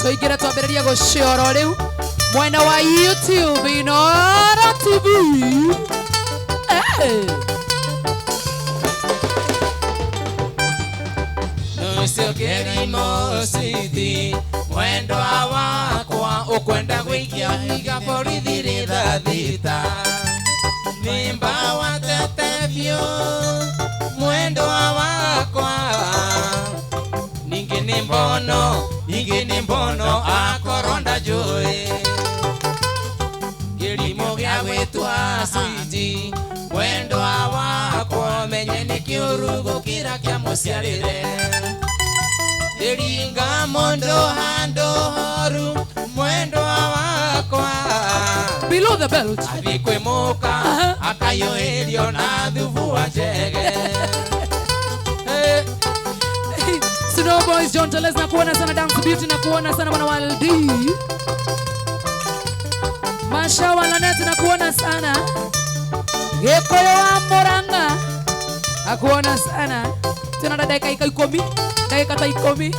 Tũingĩre twambĩrĩrie gũshare oro rĩu. Mwena wa YouTube Inooro TV. Hey! Nũcio kĩrimũ citi mwendo wakwa ũkwenda gũikia iga borithi rithaa thita. Nimba watete biũ mwendo wakwa. Ningĩ nĩ mbono, ningĩ nĩ mbono akorwo ndanjũĩ. Kĩrimũ gĩa gwĩtua citi mwendo wakwa menye nĩ kĩũru gũkĩra kĩa mũciarĩre. Ndĩringa mũndũ handũ horu mwendo wakwa. Below the belt. Athiĩ kwĩ mũka akayũĩrio na thubu wa njege. Snow Boys John Teles na kuona sana Dance Beauty na kuona sana mwana wa LD. Masha wa Lanet na kuona sana. Gĩkũyũ wa Murang'a akuona sana. Tena dakika ikumi, dakika ta ikumi.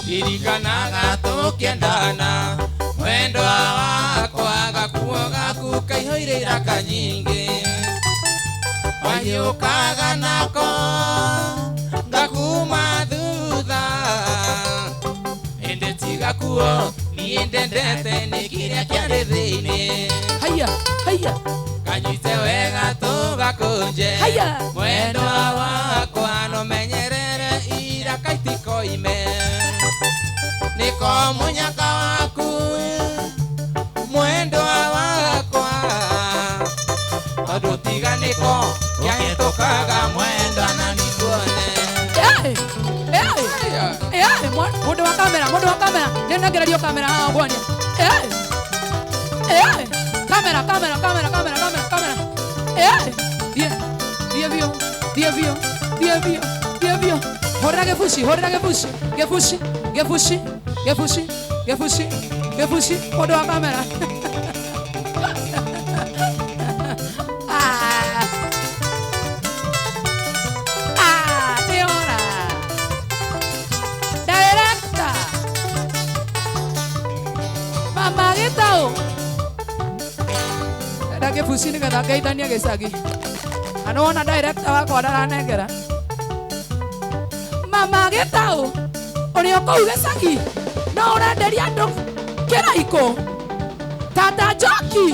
Ririkanaga tũkĩendana mwendo wakwa gakuo gaku kaihũire iraka nyingĩ. Wanyũkaga nako ngakuma thutha. Ĩndĩ ti gakuo niĩ ndendete nĩ kĩrĩa kĩarĩ thĩinĩ. Haya haya Kanyite wega tũgakũnje Haya. Mwendo wakwa nomenyerere iraka itikoime. Nĩko mũnyaka waku mwendo wakwa. Tondũ tiga nĩko kĩahĩtũkaga mwendwa na nĩtuone. Hey! Hey! Hey! Mũndũ wa kamera, mũndũ wa kamera. Nĩnengererio kamera haha ngwonie. Hey! Hey! Kamera, kamera, kamera, kamera, kamera, kamera. Hey! Thiĩ, thiĩ biũ, thiĩ biũ, thiĩ biũ, thiĩ biũ. Hũrĩra gĩbuci, hũrĩra gĩbuci, gĩbuci, gĩbuci, gĩbuci, gĩbuci, gĩbuci. Mũndũ wa kamera. Ah! Ah, nĩora. Director. Mama gĩtaũ. Enda gĩbuci nĩgetha ngeithanie gĩcagi. Na nĩwona director wakwa ndaranengera. Mama gĩtaũ, ũrĩ o kũu gĩcagi no ũrenderia andũ kĩraikũ. Tata Njoki,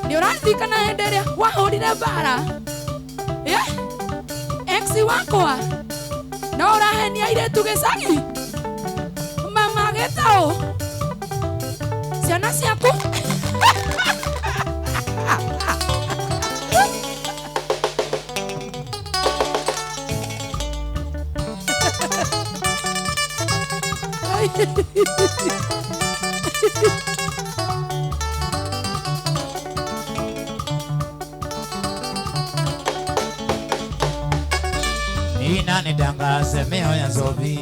nĩ ũraririkana hĩndĩ ĩrĩa wahũrire mbara? Ex wakwa no ũrahenia airĩtu gĩcagi. Mama gĩtaũ, ciana ciaku. Nina Nĩngwina nĩndangase mĩo ya nzovi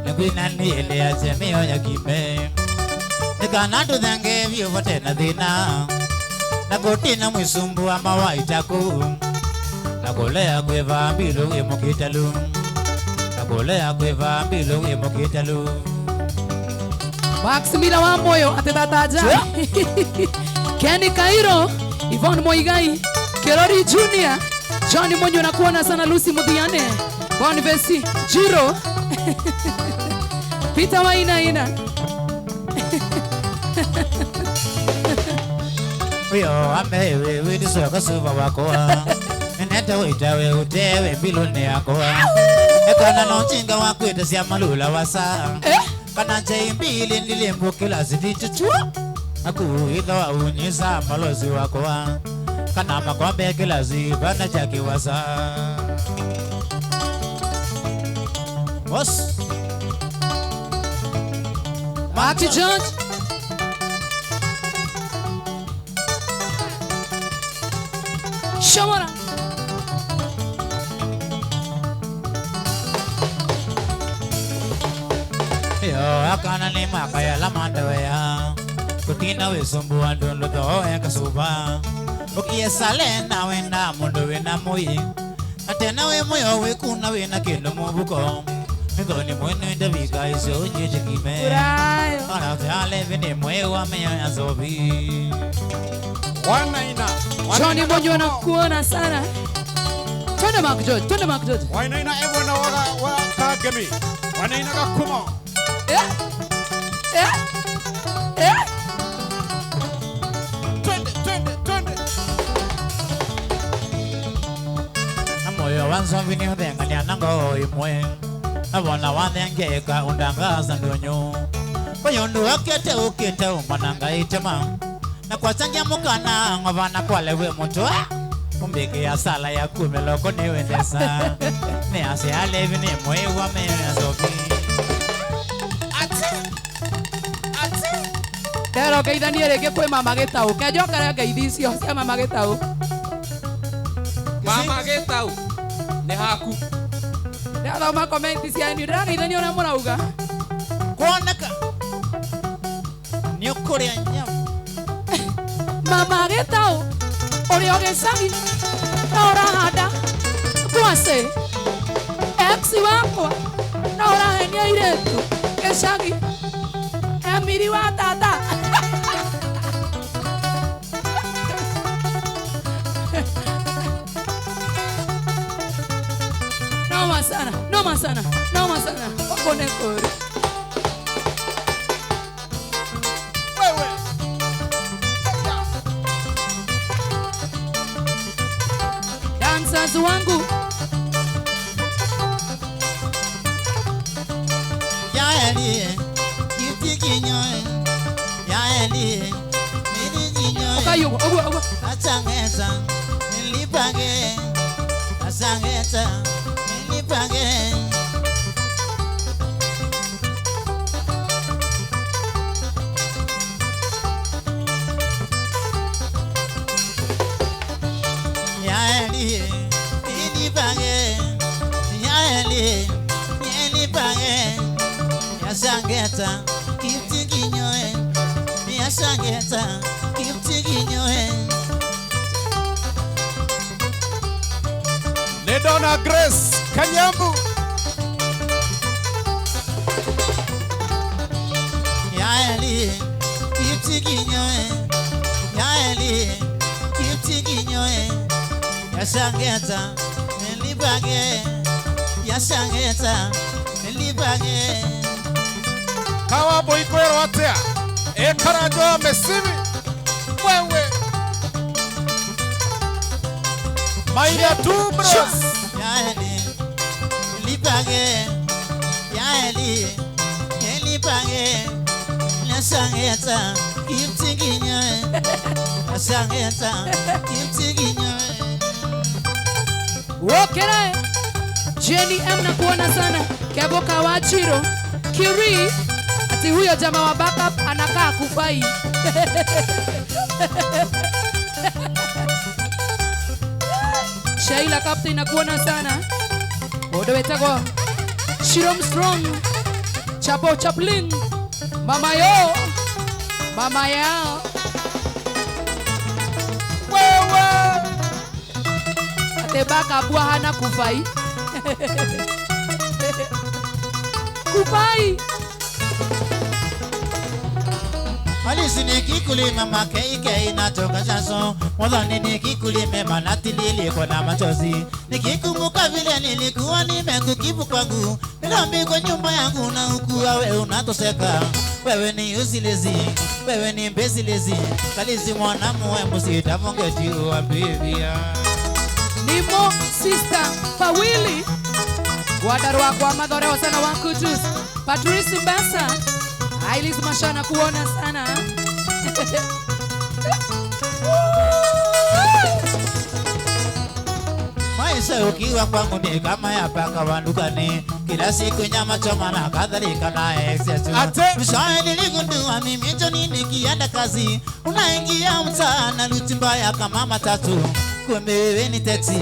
Nĩngwina nĩeleache mĩo ya kime Nĩkana ndũthenge biũ vote na thĩna Na kũtina mwisumbu wa mawaitaku Na kũlea kwĩva mbilu wĩ mũkĩtalu Na kũlea kwĩva mbilu wĩ mũkĩtalu Maximila wa moyo atetataja Kenny Cairo, Yvonne Moigai, Kerori Junior, Johnny Monyo nakuona sana, Lucy Muthiane, Bonvesi Jiro, Peter Wainaina. Uyo amewe winisoka suva wakoa Neta witawe utewe mbilone yakoa Ekana nonchinga wakwita sia malula wasa Kana njei mbili nilimbukila zitichuchua Akuitha wa unyisa malozi wakoa Kana makombe kila zibana chaki wasa Boss Mark George Shamara Yo akana ni makaya la mandawea Kutina wisumbu ndondo thoe kasuba Ukiesale na wena mundu wena mui Atena we moyo we kuna wena kindu mubuko Ngoni mwenu ndavika iso njejikime Urayo Ona tale vene mwewa meya ya zobi Wanaina Johnny Monyo nakuona sana. Twende Mark George, twende Mark George. Wanaina ebwana wa kagemi. Wanaina gakuma. Twende twende twende. Na moyo wanzo vini udengania nango imwe. Na wanengeka undangaza ndonyo. Bayondu akete ukete umananga itema. Na kwa changia mukana ngavana kwale we mtu umbeke ya sala ya kume loko ni wendesa ne ase alevi ni mwewa me zobi ate ate Ndero geithanie rĩngĩ kwĩ mama Gĩtaũ kenjokere ngeithi icio cia mama Gĩtaũ Mama Gĩtaũ nĩ haku Ndathoma comment cianyu ndĩrageithania ũrĩa mũrauga kuoneka nĩ ũkũrĩa nyama Mama Gĩtaũ ũrĩa ũgĩcagi na ũrahanda ngwacĩ ex wakwa na ũrahenia airĩtu gĩcagi Emiri wa tata Noma sana, noma sana, noma sana. Wakone kore. Wewe. Dancers wangu. Yaeli, kitikinyo. Yaeli, nidinyo. Okayo, ogwa ogwa. Achangeza, nilipange. Achangeza, nilipange. Yaeli, nilipange. Yaeli, nilipange. Yasangeta, kitikinyo. Yasangeta, kitikinyo. Nedona Grace Kanyambu. Yaeli, kitikinyo. Yaeli, kitikinyo. Yasangeta, nilipange. Yasangeta, nilipange. Kawa boikwero atea. Ekarajo mesimi. Wewe. Maida tu bros. Yaeli, nilipange. Yaeli, nilipange. Yasangeta, kitikinyo. Yasangeta, kitikinyo. Wokere. Jenny M na kuona sana. Keboka Wachiro. Kiri. Ati huyo jamaa wa backup anakaa kufai. Sheila Captain nakuona sana. Mundu wetagwo Shirom Strong, Chapo Chaplin, Mama yo, Mama yao. Wewe atebaka bua hana kufai. Kufai. Alisi nikikulima makeike inatoka jasho, mwadhani nikikulima manatilili kwa machozi. Nikikumbuka vile nilikuwa nimekukivu kwangu, nilambi kwa nyumba yangu na huku wewe unatoseka. Wewe ni usilezi, wewe ni mbesilezi, kalisi mwanamu we musitavonge jiwa mbivia. Nimo sister Pawili wadarwa kwa madhoreo sana wa kutus Patrice Mbasa Ailis Mashana kuona sana. Maisha ukiwa kwangu ni kama ya paka wa dukani, kila siku nyama choma na kadhalika na excess. Mshae niligundua mimi joni nikienda kazi, unaingia mtaa na luti mbaya kama matatu. Kumbe wewe ni taxi,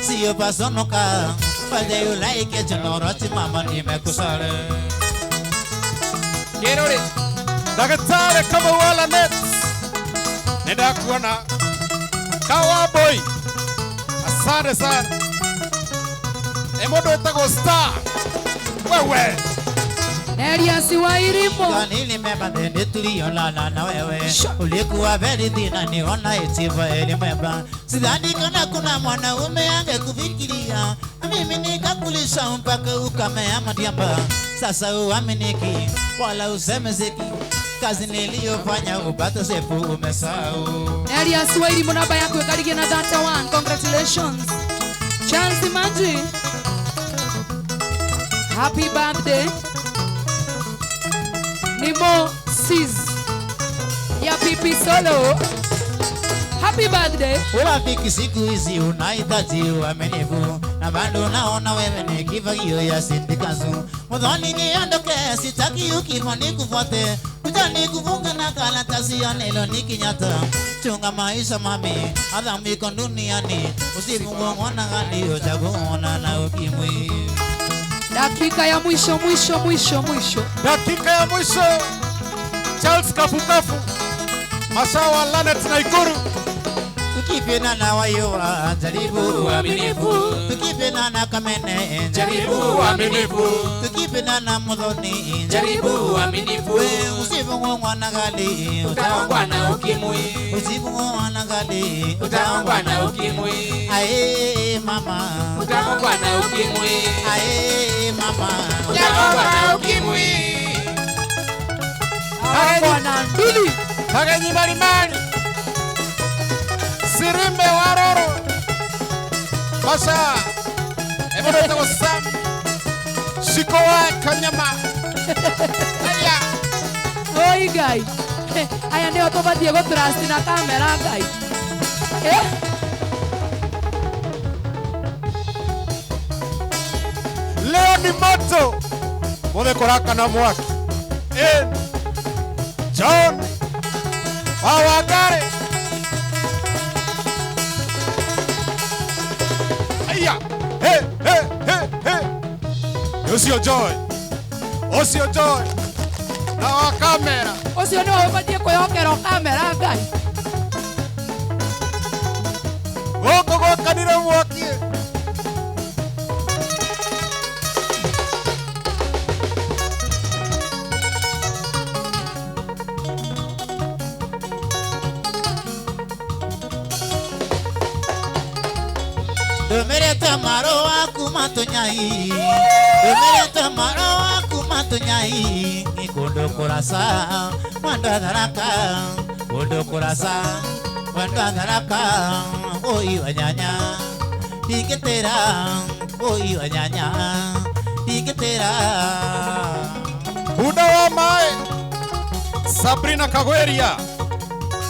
sio pasonoka. Whether you like it or not, mama nimekusale. Kerore Daktari kama wala net. Nenda kuona Kawa boy. Asante sana. Emodo etago star. Wewe. Elias Wairimo. Nili mema ndende tulionana na wewe. Ulikuwa very thin niona eti eli mweba. Sidhani kana kuna mwanaume angekufikiria. Mimi nikakulisha mpaka ukamea madiamba. Sasa uaminiki wala usemezeki. Kazi niliyofanya upate sefu umesahau. Elias Wairimo namba yako ikarige na data 1. Congratulations. Charles Manji. Happy birthday. Nimo Sis ya Pipi Solo. Happy birthday. Urafiki siku hizi unahitaji uaminifu, na bado naona wewe ni kifagio ya sindikazu. Mudhoni niondoke, sitaki ukifo nikufuate. Ujani kufunga na karatasi ya nilo ni kinyata. Chunga maisha mami, adhamu iko duniani. Usifungwe gani utakuona na ukimwi. Dakika ya mwisho mwisho mwisho mwisho. Dakika ya mwisho. Charles Kafukafu. Mashawa Lanet Naikuru. Tukipenda na wayoa jaribu uaminifu. Tukipenda na kamene jaribu uaminifu. Tukipenda na mudhoni jaribu uaminifu. Usifungwe mwana gali utaongwa na ukimwi. Usifungwe mwana gali utaongwa na ukimwi. Ae mama utaongwa na ukimwi. Ae mama utaongwa na ukimwi. Bwana nduli Kagenyi malimali Sirimbe waroro Masha Emodo etago Sam Shikowa kanyama. Aya. Oi gai. Aya ndio tubatie go trust na kamera gai. Eh? Leo ni moto. Mode koraka na mwaki. Eh. John Awagare. Aya. Hey, hey, hey, hey. Osio Joy. Osio Joy. Na wa kamera. Osio no ubatie kwihokera kamera ngai. Goko gwakanire mwaki. Dumerete maro kumatunyai, dumerete maro kumatunyai, ikondo kurasa, wanda dharaka, kondo kurasa, wanda dharaka, oi wanyanya, tiketera, oi wanyanya, tiketera. Buda wa mae, Sabrina Kagweria,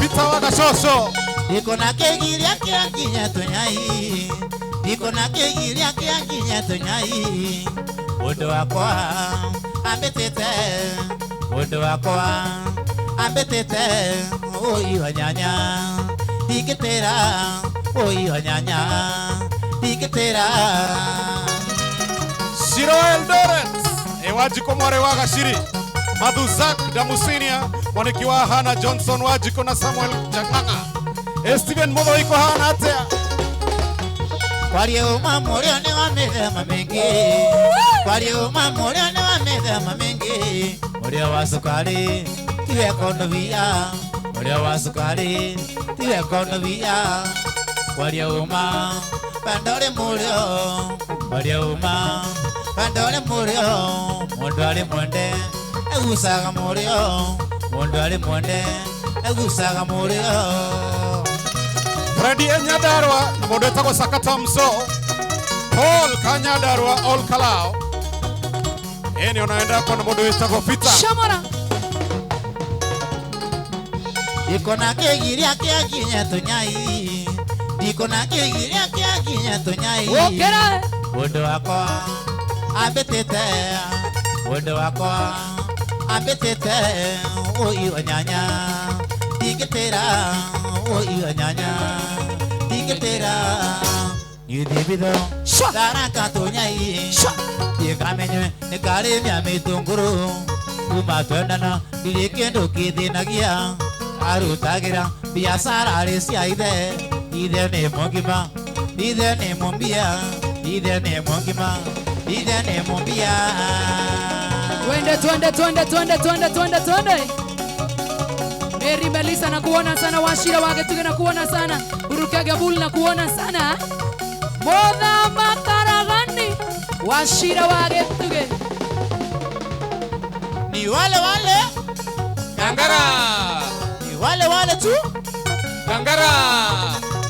Peter Wagashosho, iko na kegiria kia kinya tunyai. Niko na kegiria kia kinya tunyai. Mundu wakwa ambetete, mundu wakwa ambetete, oi wanyanya, tiketera, oi wanyanya, tiketera. Shiro Eldoret Wajiko mware wa Gashiri Madhuzak Damusinia mwaniki wa Hana Johnson Wajiko na Samuel Janganga Steven Modho iko hana atea Kwario mamorio ni wa mithemba mingi Kwario mamorio ni wa mithemba mingi Murio wa sukari tiwe kondobia Murio wa sukari tiwe kondobia Kwario ma bandore murio Kwario ma bandore murio Mundu ari mwende egucaga murio Mundu ari mwende egucaga murio Freddy Enyadarwa na mundu wetagwo Sakata Mso Paul Kanyadarwa All Kalao eni unaenda kwa na mundu wetagwo Peter Shamara Ndikona kigiria kiakinya tunyai Ndikona kigiria kiakinya tunyai Okera Mundu wakwa ambitite Mundu wakwa ambitite oi wanyanya Ndingitira oi wanyanya Ndingitira Nithibitho tharaka tunyai Ndikamenywe nikarimia mitunguru Kuma twendana ndirĩ kĩndũ kĩthĩnagia Arutagira biashara arĩ cia ithe Ithe nĩ mũgima Ithe nĩ mũmbia Ithe nĩ mũgima Ithe nĩ mũmbia Twende twende twende twende twende twende twende Mary Melissa na kuona sana Washira Wagetuge na kuona sana Urukage Bul na kuona sana Motha Makaragani Washira Wagetuge Ni wale wale Gangara Ni wale wale tu Gangara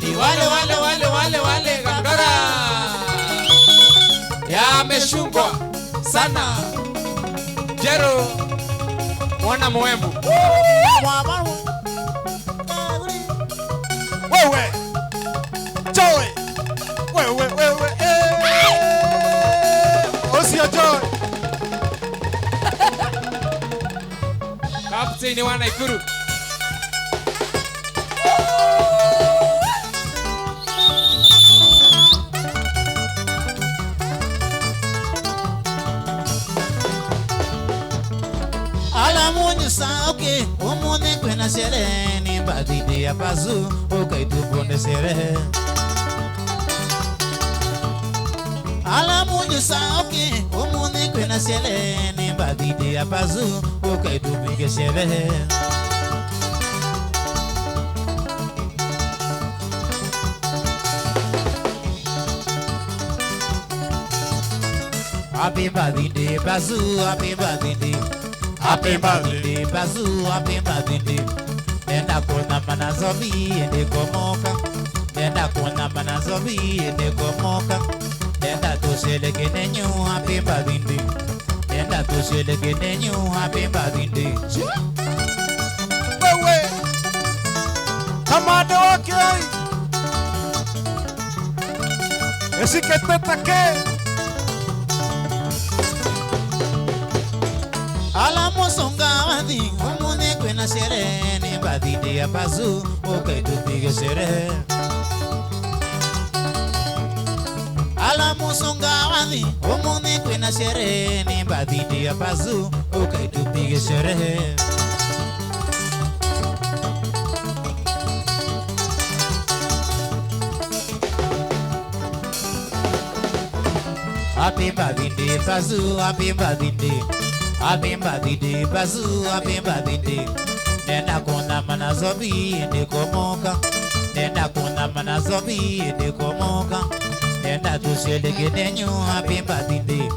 Ni wale wale wale wale wale Gangara Yameshungwa sana Jero mwana mwembu Wewe Joy Wewe wewe Osio Joy Kapteni wa Nakuru Sauke umune kwena sherehe ni badidi ya pazu ukaitubone sherehe Ala munyu sauke umune kwena sherehe ni badidi ya pazu ukaitubige sherehe Happy birthday bazu happy birthday Happy birthday bazu happy birthday Nenda kuona manazobi ende komoka Nenda kuona manazobi ende komoka Nenda tusheleke nenyu happy birthday Nenda tusheleke nenyu happy birthday Wewe Kamade wake Esikete take Ala musonga wadi umune kwena sherehe ni badidi ya pazu ukaitupige sherehe Ala musonga wadi umune kwena sherehe ni badidi ya pazu ukaitupige sherehe Happy birthday bazu happy birthday Happy birthday bazu happy birthday Nenda kuona manazobi ende komoka Nenda kuona manazobi ende komoka Nenda tusheleke nenyu happy birthday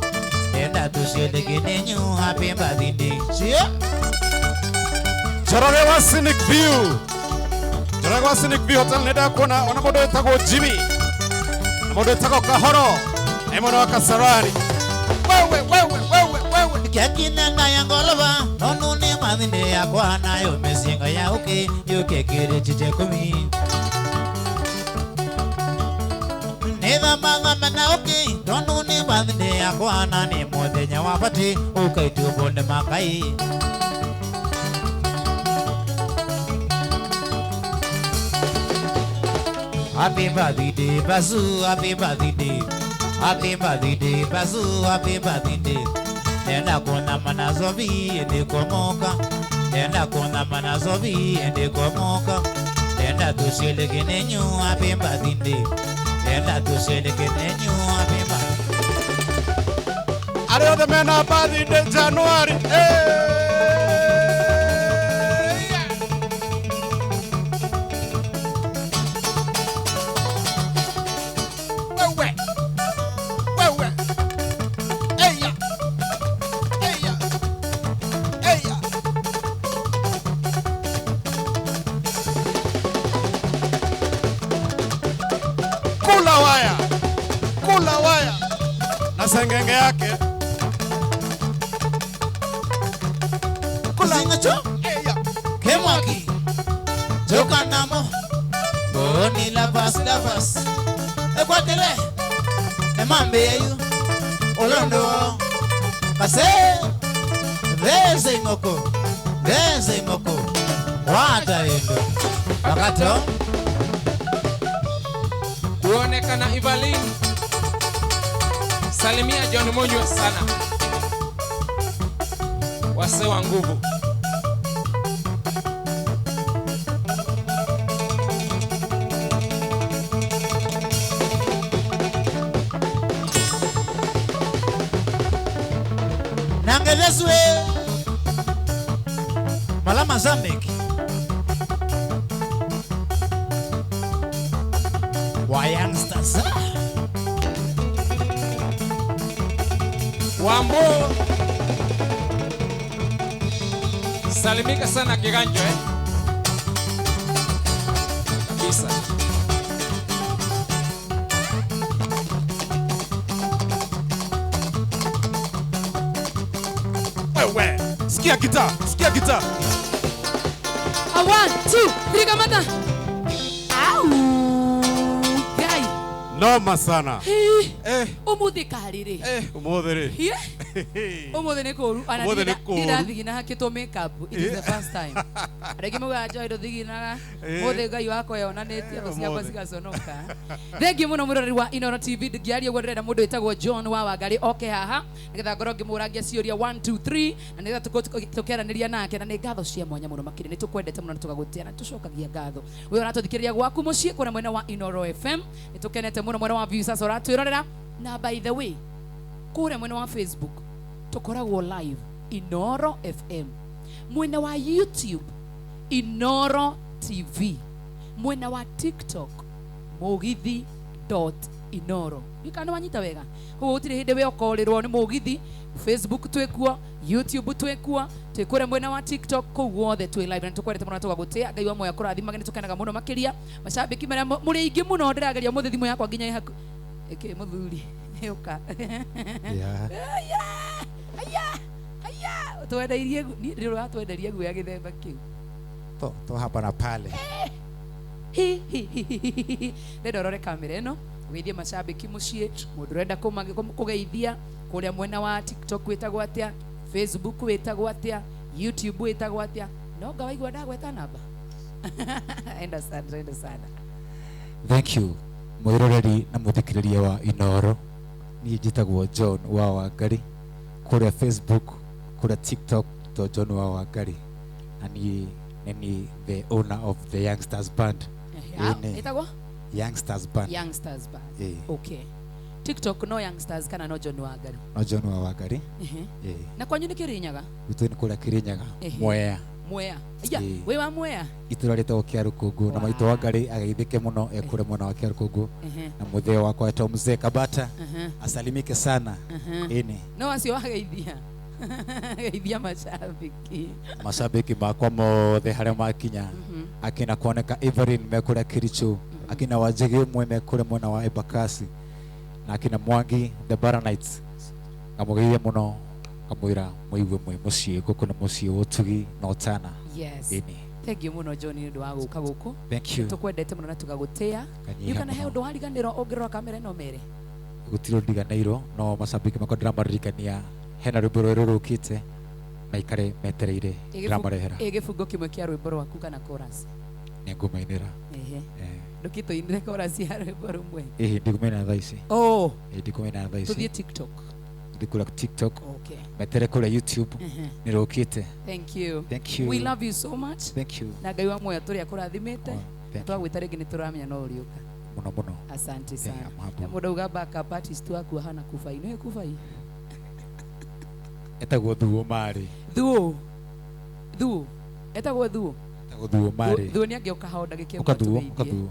Nenda tusheleke nenyu happy birthday Njoroge wa Scenic View Njoroge wa Scenic View Hotel nenda kuona ona mundu wetagwo Jimmy na mundu wetagwo Kahoro mwana wa Kasarani Wewe wewe wewe wewe Kiakinanga ya ngolova nonu ni mathinde yakwa nayo micinga ya uki yuke kiri chiche kumi Nithamanga na uki nonu ni mathinde yakwa na ni muthenya wa bati ukaitubonde makai Happy birthday bazu happy birthday Happy birthday Bazu, happy birthday. Nenda kona manazobi ende komoka. Nenda kona manazobi ende komoka. Nenda tusheleke nenyu happy birthday. Nenda tusheleke nenyu happy birthday. Arĩa othe mena birthday January. Hey! Wewe. Wewe. Eya. Eya. Eya. Kula waya. Kula waya. Na sengenge yake. Kuzingacho Eya. Kemwaki Joka namo Boni lavas lavas Ekwatele Emambe yeyu Olondo Kase Veze imoko Veze imoko Wata endo Wakato Kuonekana Evelyn. Salimia John Monyo sana. Wase wa nguvu. Nangelezwe Malama Zambiki Wa youngsters Wambo. Salimika sana Kiganjo eh. Kabisa. Wewe. Sikia gitaa, sikia gitaa. A 1 2 3 kamata. Au. Gai. Noma sana. Hii. Eh, Umuthi kariri. eh, umuthi rĩ. Hie. Umuthi nĩ kũru. Ona Umuthi nĩ kũũru. ndirathigina hakĩtwo makeup. It is the first time. Andũ aingĩ maugaga Joy ndũthiginaga. Eh. Mũthĩ Ngai wakwa yonanĩtie thũ ciakwa Ũmũthĩ. cigaconoka. Thengiũ mũno mũroreri wa Inooro TV. Ndingĩaria ũguo ndĩrenda mũndũ wĩtagwo John wa Wangari oke haha nĩgetha ngorwo ngĩmũrangia ciũria 1 2 3 na nĩgetha tũkeranĩria nake, na nĩ ngatho cia mwanya mũno makĩria. Nĩ tũkwendete mũno na tũgagũtĩa na tũcokagia ngatho. We ũratũthikĩrĩria gwaku mũciĩ kũrĩa mwena wa Inooro FM, nĩ tũkenete mũno mwena wa Viusasa ũratwĩrorera, na by the way kũrĩa mwena wa Facebook tũkoragwo live Inooro FM, mwena wa YouTube Inooro TV, mwena wa TikTok Mugithi dot Inooro. Ndikana wanyita wega. Koguo gũtirĩ hĩndĩ we ũkorĩrwo nĩ Mugithi. Facebook twĩkuo, YouTube twĩkuo, twĩ kũrĩa mwena wa TikTok, kũu guothe twĩ live na nĩtũkwendete mũno na tũgagũtĩa. Ngai wa muoyo akũrathimage, nĩtũkenaga mũno makĩria. Macambĩki marĩa mũrĩ aingĩ mũno, ndĩrageria ũmũthĩ thimũ yakwa nginya ĩ haku. Ĩkĩ mũthuri, ũka. Yeah. Aya, aya, aya. Twendeirie niĩ ndĩrĩ ũratwenderia guoya gĩthemba kĩu. To, to hapa na pale. Hi, hi, hi, hi, hi, hi. Ndĩrenda ũrore kamera ĩno ũgeithie macambĩki mũciĩ, mũndũ ũrenda kũgeithia kũrĩa mwena wa TikTok wĩtagwo atĩa, Facebook wĩtagwo atĩa, YouTube wĩtagwo atĩa, no nga waigua ndagweta namba. Enda sana, enda sana. Thank you mwiroreri na muthikiriria wa Inooro. Niĩ njĩtagwo John wa Wangari kũrĩa Facebook, kũrĩa TikTok to John wa Wangari, na niĩ nĩ niĩ the owner of the Youngsters Band. Ya, Ĩĩ nĩ. ĩtagwo Youngsters Band. Youngsters Band. Ĩĩ. Okay. TikTok no Youngsters kana no John Wangari? No John wa Wangari. Ehe. Ĩĩ. Na kwanyu nĩ Kĩrĩnyaga? Gwitũ nĩ kũrĩa Kĩrĩnyaga. Ehe. Mwea. Mwea. Aya, Ĩĩ. wĩ wa Mwea? Itũra rĩtagwo Kĩarũkũngũ, na maitũ Wangari ageithĩke mũno e kũrĩa mwena wa Kĩarũkũngũ. Ehe. Na mũthee wakwa etagwo Mzee Kabata. Ehe. Asalimike sana. Ehe. Ĩni. No acio wageithia. Geithia macambĩki. Mashabiki makwa mothe harĩa makinya, akina kuoneka Evelyn mekũrĩa Kericho, akina Wanjigi ũmwe mekũrĩa mwena wa Embakasi, na akina Mwangi the Baronites, ngamũgeithia mũno, ngamwĩra mũigue mwĩ mũciĩ, gũkũ nĩ mũciĩ wa ũtugi na ũtana. Yes. Ĩni. Thank you mũno John nĩ ũndũ wa gũka gũkũ. Thank you. Tũkwendete mũno na tũgagũtĩa. Kanyiha Nĩ kana he mũno. ũndũ wariganĩrwo ũngĩrora kamera ĩno mere? Gũtirĩ ũndũ ndiganĩirwo, no macambĩki makwa ndĩramaririkania hena rwĩmbo rwerũ rũkĩte, maikare metereire, ndĩramarehera. Ĩ gĩbungo kĩmwe kĩa rwĩmbo rwaku kana chorus? Nĩngũmainĩra. Ehe. Ndũkĩtũinĩre chorus ya rwĩmbo rũmwe. Ĩhĩ ndikumena thaa ici. Oh. Ĩhĩ ndikumena thaa ici. Tũthiĩ TikTok. Tũthiĩ kũrĩa TikTok. Okay. Metere kũrĩa YouTube. Nĩrũkĩte. Thank you. Thank you. We love you so much. Thank you. Na Ngai wa muoyo tũrĩa akũrathimĩte. Twagwĩta rĩngĩ nĩtũramenya no ũrĩũka. Mũno mũno. Asante sana. Na mũndũ auga backup artist waku ahana Kubai. Nĩwe Kubai? Etagwo Thuo Marĩ. Thuo. Thuo. Etagwo Thuo. Etagwo Thuo Marĩ. Thuo nĩ angĩoka hao ndagĩka ĩmwe atũgeithie.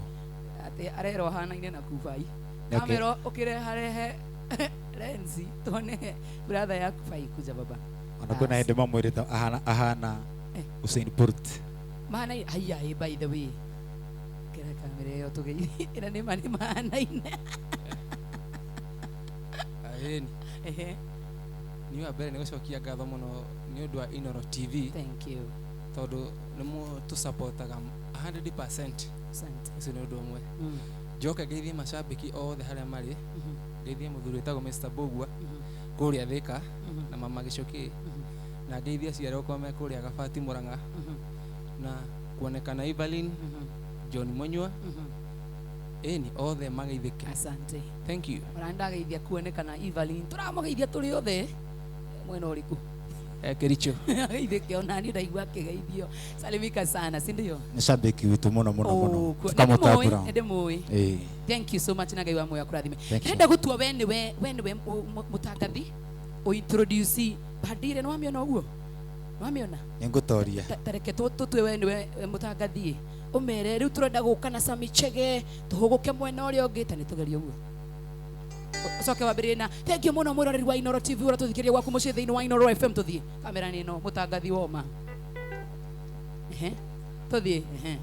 Atĩ arerwo ahanaine na Kubai. Amerwo ũkĩreharehe lensi tuone brother ya Kubai kuja baba. Ona kwĩna hĩndĩ mamwĩrĩte ahana Usain Bolt. Mahana haya by the way. Kera kamera ĩyo tũgeithie. Ĩra nĩ ma nĩ mahanaine. Aheni. Ehe. Ni wa mbere nĩ gũcokia ngatho mũno nĩ ũndũ wa Inooro TV. Thank you. Tondũ nĩ mũtũsupportaga 100%. Asante. Ũcio nĩ ũndũ ũmwe. Njoke ngeithie macambĩki othe harĩa marĩ. Ngeithie mũthuri wĩtagwo Mr. Bogwa kũrĩa Thika na mama Gĩcũkĩ. Na ngeithie aciari akwa me kũrĩa Gabati Mũrang'a. Na kuonekana Evelyn, John Munyua. Ĩni othe mageithĩke. Asante. Thank you. Ona ndageithia kuonekana Evelyn. Tũramũgeithia tũrĩ othe. Mwena ũrĩkũ? Kericho. Ageithĩke ona niĩ ndaigua akĩgeithio. Salimika sana, si ndio? Nĩ shabiki witũ mũno mũno mũno. Tukamũtambũra. Ndĩmũĩ. Thank you so much na Ngai wa muoyo akũrathime. Thank you. Ndĩrenda gũtua we nĩwe mũtangathi ũintroduce bandire nĩ wamĩona ũguo? Nĩwamĩona? Nĩngũtoria. Tareke tũtue we nĩwe mũtangathi. Ũmere rĩu tũrenda gũka na Sammy Chege tũhũgũke mwena ũrĩa ũngĩ ta nĩtũgerie ũguo. Ũcoke wambĩrĩrie na thank you mũno mwĩroreri wa Inooro TV ũrĩa tũthikĩrĩria gwaku mũciĩ thĩinĩ wa Inooro FM tũthiĩ. Kamera nĩ ĩno mũtangathi woma. Ehe. Tũthiĩ. Ehe.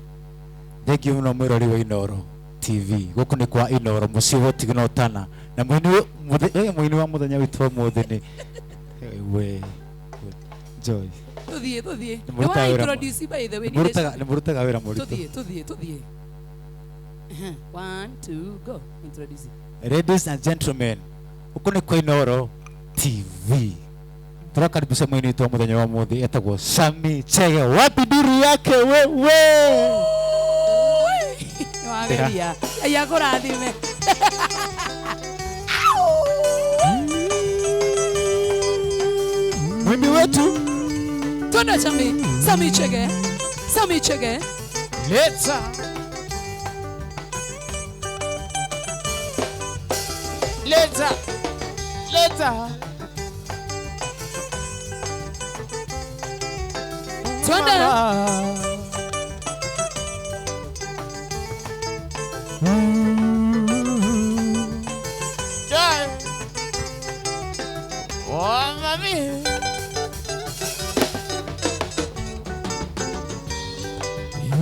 Thank you mũno mwĩroreri wa Inooro TV. Gũkũ nĩ kwa Inooro mũciĩ wa ũtigi na ũtana. Na mũini wa mũthenya witũ wa ũmũthĩ nĩ we Joy. Tũthiĩ tũthiĩ. Nĩ wa introduce by the way. Nĩ mũrutaga wĩra mũritũ. Tũthiĩ tũthiĩ. 1 2 go. Introduce. Ladies and gentlemen, huku nĩ kwa Inooro TV. Tũrakaribisha mũini witũ wa mũthenya wa ũmũthĩ etagwo Sammy Chege. Wapi duru yake wewe? Nĩwageria. Ngai akũrathime. Mwimbi wetu. Twende Sammy, Sammy Chege. Sammy Chege. Leta. Leta. Leta. Twende. Joy. Oh, mami.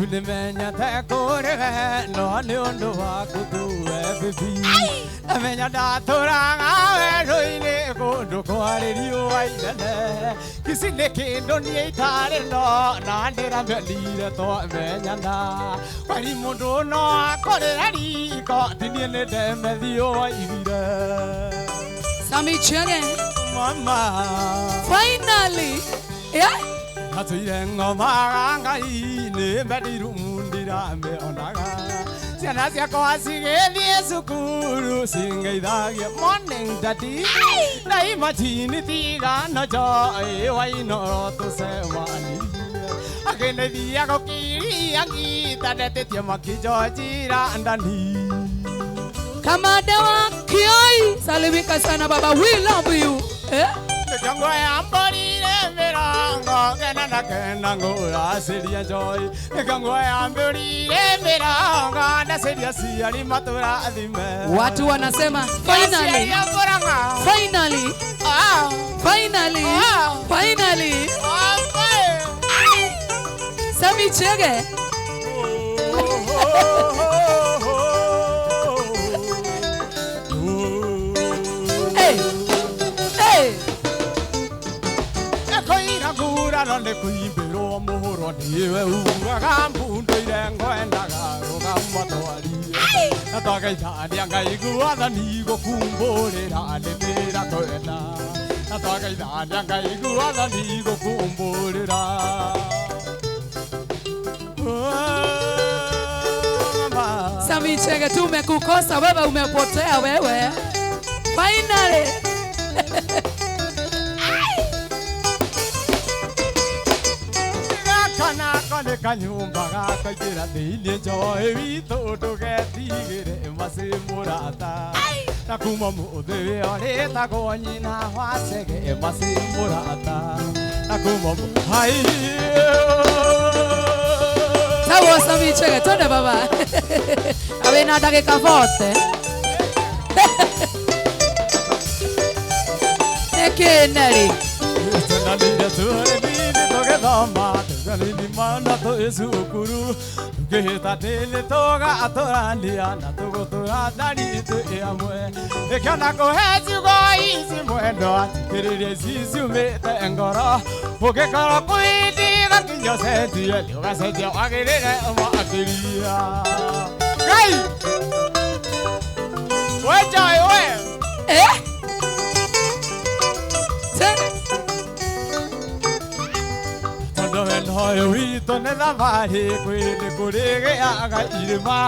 Nimenya tekũrĩ no nĩ ũndũ waku tu we baby. Namenya ndatũraga werũ-inĩ kũndũ kwarĩ riũa inene. Ici nĩ kĩndũ niĩ itarĩ no na ndĩramĩonire twamenyana. Kweri mũndũ no akũrĩre riko ti niĩ nĩ ndemethio waigire. Sammy Chege. Mama. Finally. Yeah. Atũire ng'omaga Ngai nĩ bedroom ndiramĩonaga. Ciana ciakwa cigĩthiĩ cukuru cingeithagia morning daddy. Na imagine tigano Joy wa Inooro tũcemanirie. Akĩndeithia gũkiria ngita ndetĩtie makijo njira ndani. Kamanda wa Kioi, salimika sana baba, we love you. Eh? Mĩcongo ya mbũri mĩrongo kenda na kenda ngũracĩria Joy. Mĩcongo ya mbũri mĩrongo ndaciria ciari matũrathime. Watu wanasema finally. Finally. Finally. Finally. Sammy Chege. Hey. Hey. Koira nĩ kũimbĩrwo mũhũro nĩwe ugaga mbundu ire ngwendaga rũgama twarie. Na twagaithania ngaigua thani gũkumbũrĩra nĩ ndĩra kwenda. Na twagaithania ngaigua thani gũkumbũrĩra. Sammy Chege, tumekukosa wewe, umepotea wewe. Finally. Kana kanyumba gakaingĩra thĩinĩ njoĩ witũ ndũgetigĩre macĩ mũrata na kuma mũthĩ ũrĩtagwo nyina wa Chege macĩ mũrata na kuma hai. Sawa Sammy Chege, twende baba. Awe na ndagĩka 40. Eke nari. Tũgethoma mana tũĩ cukuru tũkĩhĩta ndĩlĩ tũgatũrania na tũgũtũra thari twĩ amwe ĩkĩona kũhe ciugo ici mwendwa thikĩrĩria ici ciumĩte ngoro ũngĩkorwo kwĩndiga kinya ũcenjie nĩũgacenjia wagĩrĩre makĩria. Ngai we Joy we eh Hoyo witũ nĩ thabarĩ kwĩ nĩ kũrĩgĩaga irĩma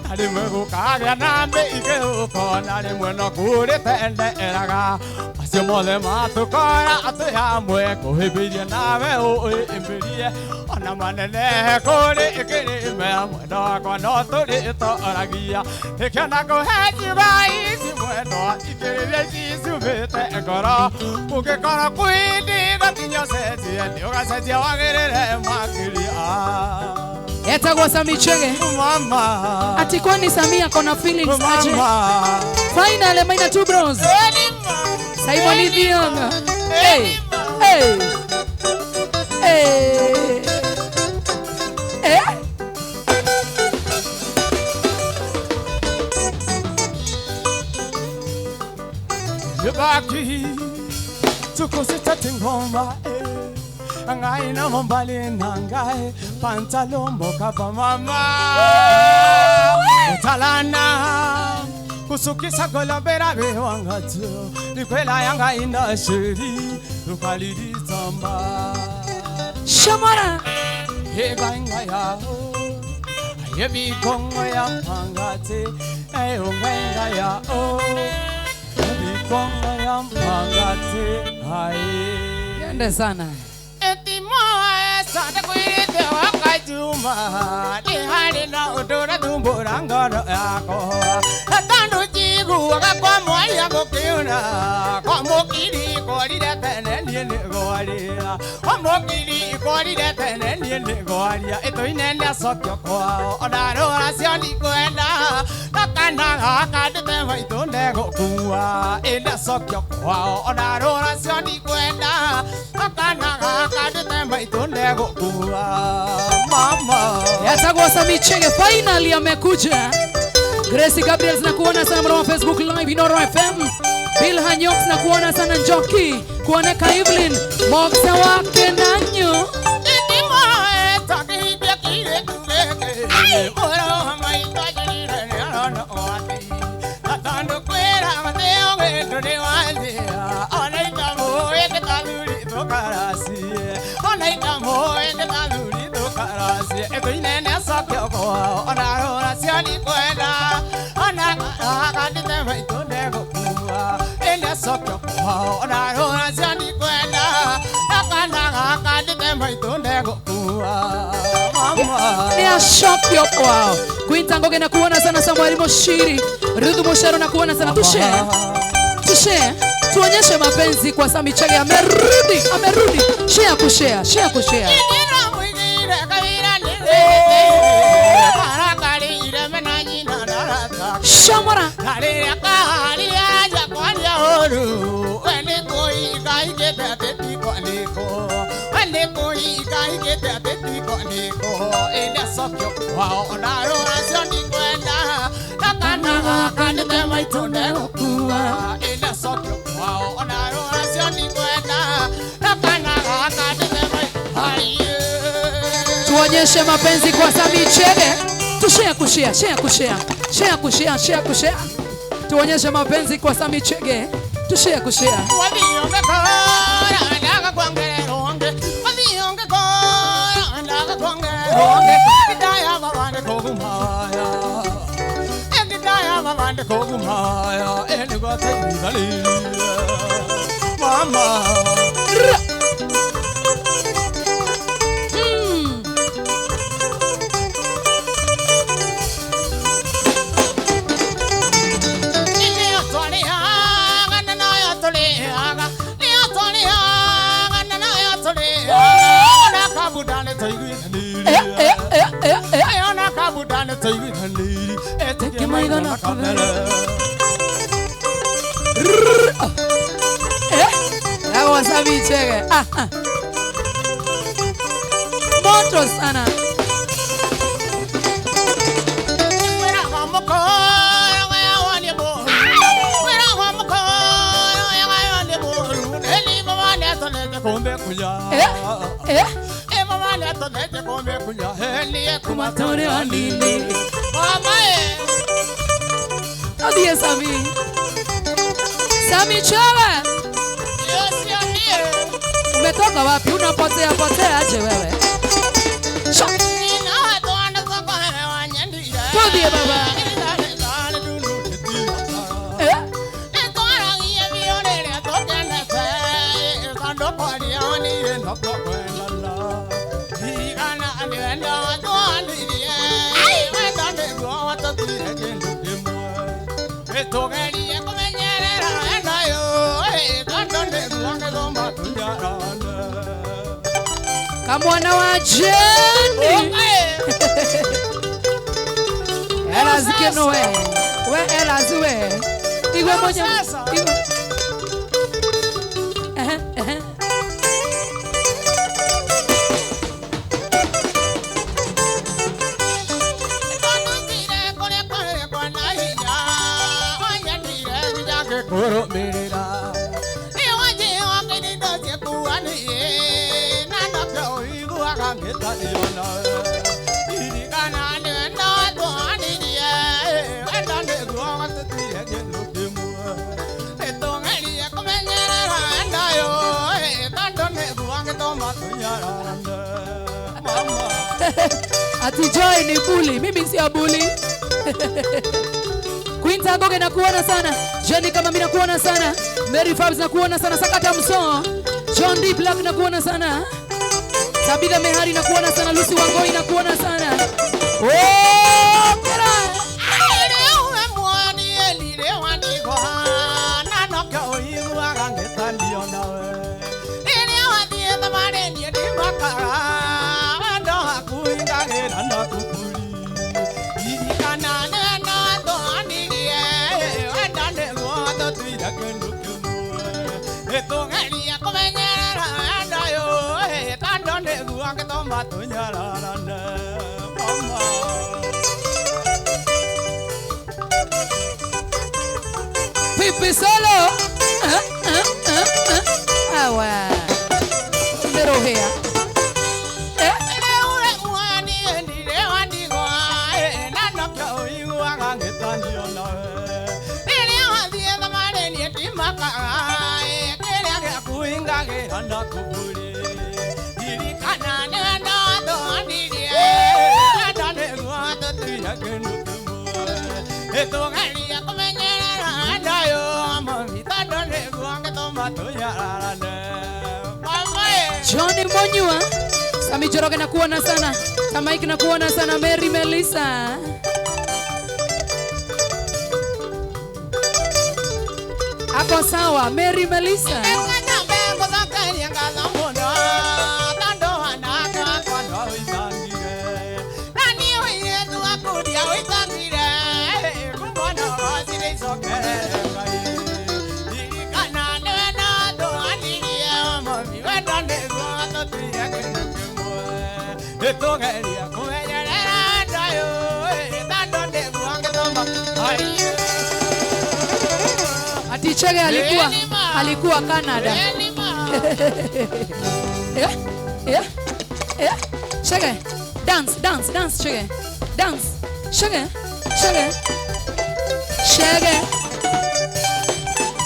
na rĩmwe gũkagĩa na mĩigĩũko na rĩmwe no kũrĩ tenderaga macio mothe matũkora twĩ hamwe kũhĩmbĩirie nawe ũĩmbĩrie ona manene kũrĩ kĩrĩma mwendo wakwa no tũrĩtoragia ĩkĩona kũhe ciugo ici mwendwa ikĩrĩria ici ciumĩte ngoro ũngĩkorwo kwĩndiga kinya ũcenjie nĩũgacenjia wagĩrĩre makĩria. Etagwo Sammy Chege. Mama. Ati kwani Sammy ako na feelings aje? Mama. Finally Maina two bros. Simon Idionga. Hey. Hey. Hey. Eh? Yabaki tukusita ngoma ngai na mbali nangai pantalombo kapa mama utalana kusukisa golobera bewangatu nikwela yanga ina shiri ukaliri tamba shamara hebanga ya yebi kongo ya pangate ayonga ya o yebi kongo ya pangate hai yende sana Juma ni hari na udora thumbura ngoro yakwa tondu njiguaga kwa mwaria gũkĩũra kwa mũkiri korire tene niĩ nĩ gwaria kwa mũkiri korire tene niĩ nĩ gwaria ĩtũinene acokio kwao ona rũra cio ndikwenda na kana gaka ndĩte maitũ ndegũkua ĩndacokio kwao ona rũra cio ndikwenda na kana gaka ndĩte maitũ ndegũkua. Mama Yatagwa Sammy Chege finally amekuja. Gracie Gabriel nakuona sana mwana wa Facebook Live Inoro FM. Bill Hanyox nakuona sana Njoki, kuoneka Evelyn, Moxa wake nanyo. Ni kwao. Quinta Ngoge na kuona sana Samuel Moshiri, Rudhu Moshero na kuona sana tushare. Tushare. Tuonyeshe mapenzi kwa Sammy Chege amerudi, amerudi. Share kushare, share kushare. Shamara. Tuonyeshe mapenzi kwa Sammy Chege. Tushare kushare, share kushare. Share kushare, share kushare. Tuonyeshe mapenzi kwa Sammy Chege. Tushare kushare. Mama. Moto sana. Sami. Sami Chela. Umetoka wapi? Unapotea potea aje wewe? Tulie baba. Kamwana wa Jenny. Ela zikeno we. We ela ziwe. Igwe moja. Igwe. Ati Joy ni bully, mimi si bully. Queen Tangoge nakuona sana. Jenny kama mimi nakuona sana. Mary Fabs nakuona sana. Sakata Mso. John D Black nakuona sana. Tabitha Mehari nakuona sana. Lucy Wangoi nakuona sana. Oh, kera. Pipi solo. Awa. Pero here. Johnny Monyua, Sami Joroge nakuona sana, Tamaik nakuona sana, Mary Melissa. Ako sawa, Mary Melissa. Ati Chege alikuwa Canada. Chege, dance, dance, dance, Chege. Dance. Chege, Chege. Chege.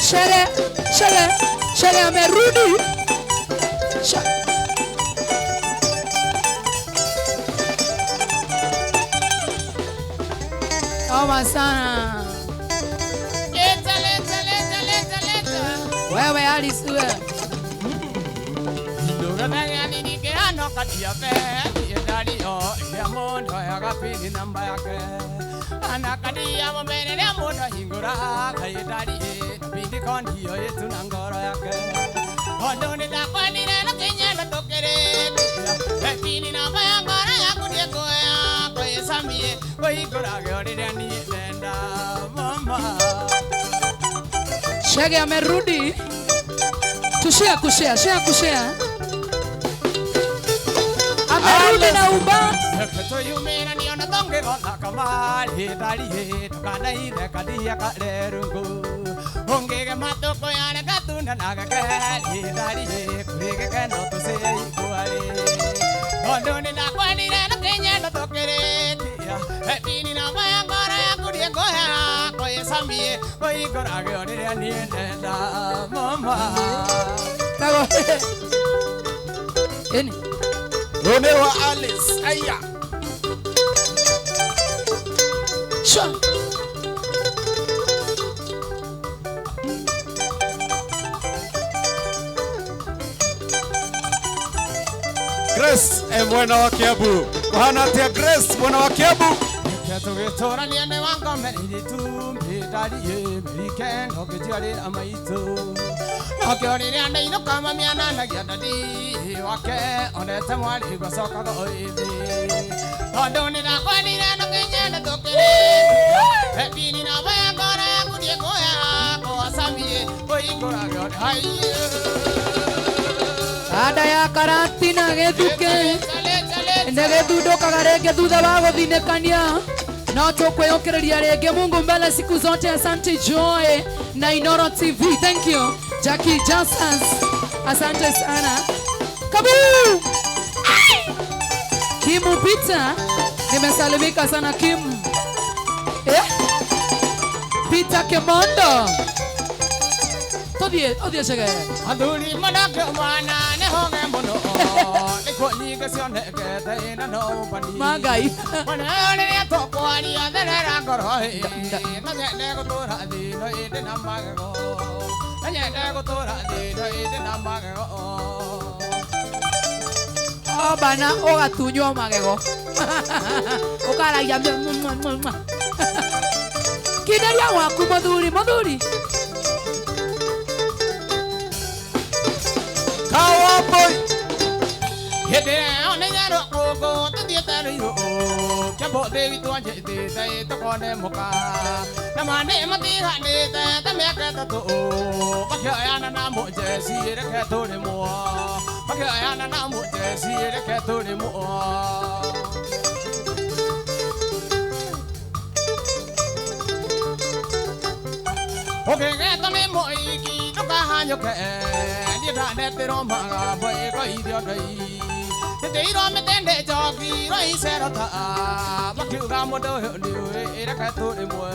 Chege, Chege, Chege amerudi. Toma sana. Wewe Alice wewe. Shege amerudi. Tushare kushare, share kushare. Amerudi na uba. Eni. Romeo Alice. Aya. Sha. Grace mwana wa Kiambu. Kuhana atia Grace mwana wa Kiambu. Ada ya karatina gethuke ndegethudokaga rĩngĩ thutha wa gũthinĩkania no tũkwĩyũkĩrĩria rĩngĩ. Mungu mbele siku zote. Asante Joy na Inoro TV, thank you Jackie Jasas, asante sana. Kabu Kimu Peter, nimesalimika sana Kim. Peter Kemondo Odie, odie chege. Anduri manake mwana ne honge mono. Ne ko nyinga sione ke te na no bani. Magai. Mwana ne to kwari atherera ngoro. Na nyende gutura thi no inde na magego. Na nyende gutura thi no inde na magego. Oh bana ogatunywo magego. Ukaragia mwa. Kinderia waku muthuri muthuri. Kawaboy. Hede one nyaro gogo tuthiete ruiru. Kiambo thi witũ anjĩtĩte tũkone mũka. Na mane matiganĩte ta mĩaka ĩtatũ. Makĩoyana na mũjeci reke tũrĩmwo. Makĩoyana na mũjeci reke tũrĩmwo. Ũkĩgetwo nĩ mũigi ndũkahanyũke. Ndanetĩrwo magambo ĩkoithio ndoi. Tĩtĩirwo mĩtende njoki rwa ta. Makiuga mũndũ ũyũ nĩũĩ reke tũrĩmwo.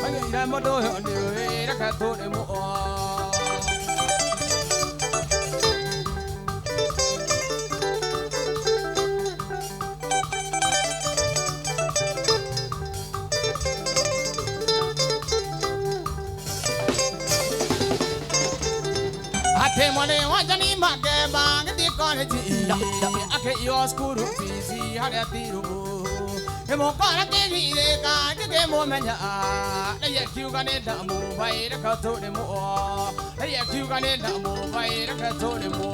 Makiuga mũndũ ũyũ nĩũĩ reke tũrĩmwo. Mwane wajani makeba ngithie college akĩiywo cukuru fees harĩa tirũgũ ngĩmũkora kĩgirĩka ngĩkĩmũmenya naye akiuga nĩ ndamũmbaĩ reke tũrĩmwo naye akiuga nĩ ndamũmbaĩ reke tũrĩmwo.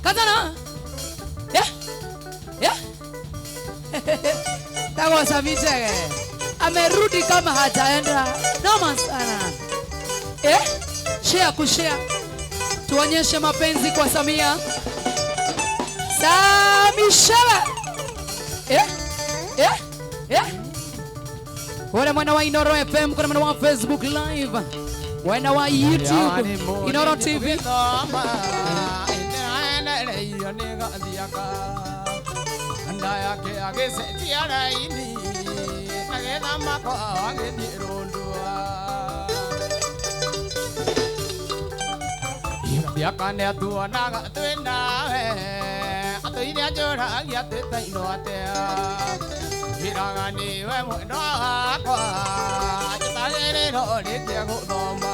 Katana. Yeah. Yeah. Tawa amerudi kama hajaenda. Noma sana. Share kushare. Tuonyeshe mapenzi kwa Samia. Sami Shaba. Wale mwana wa Inoro FM, kuna mwana wa Facebook Live, mwana wa YouTube, Inoro TV. Makwĩraga nĩwe mwendwa wakwa njĩtagĩrĩrwo rĩkia gũthoma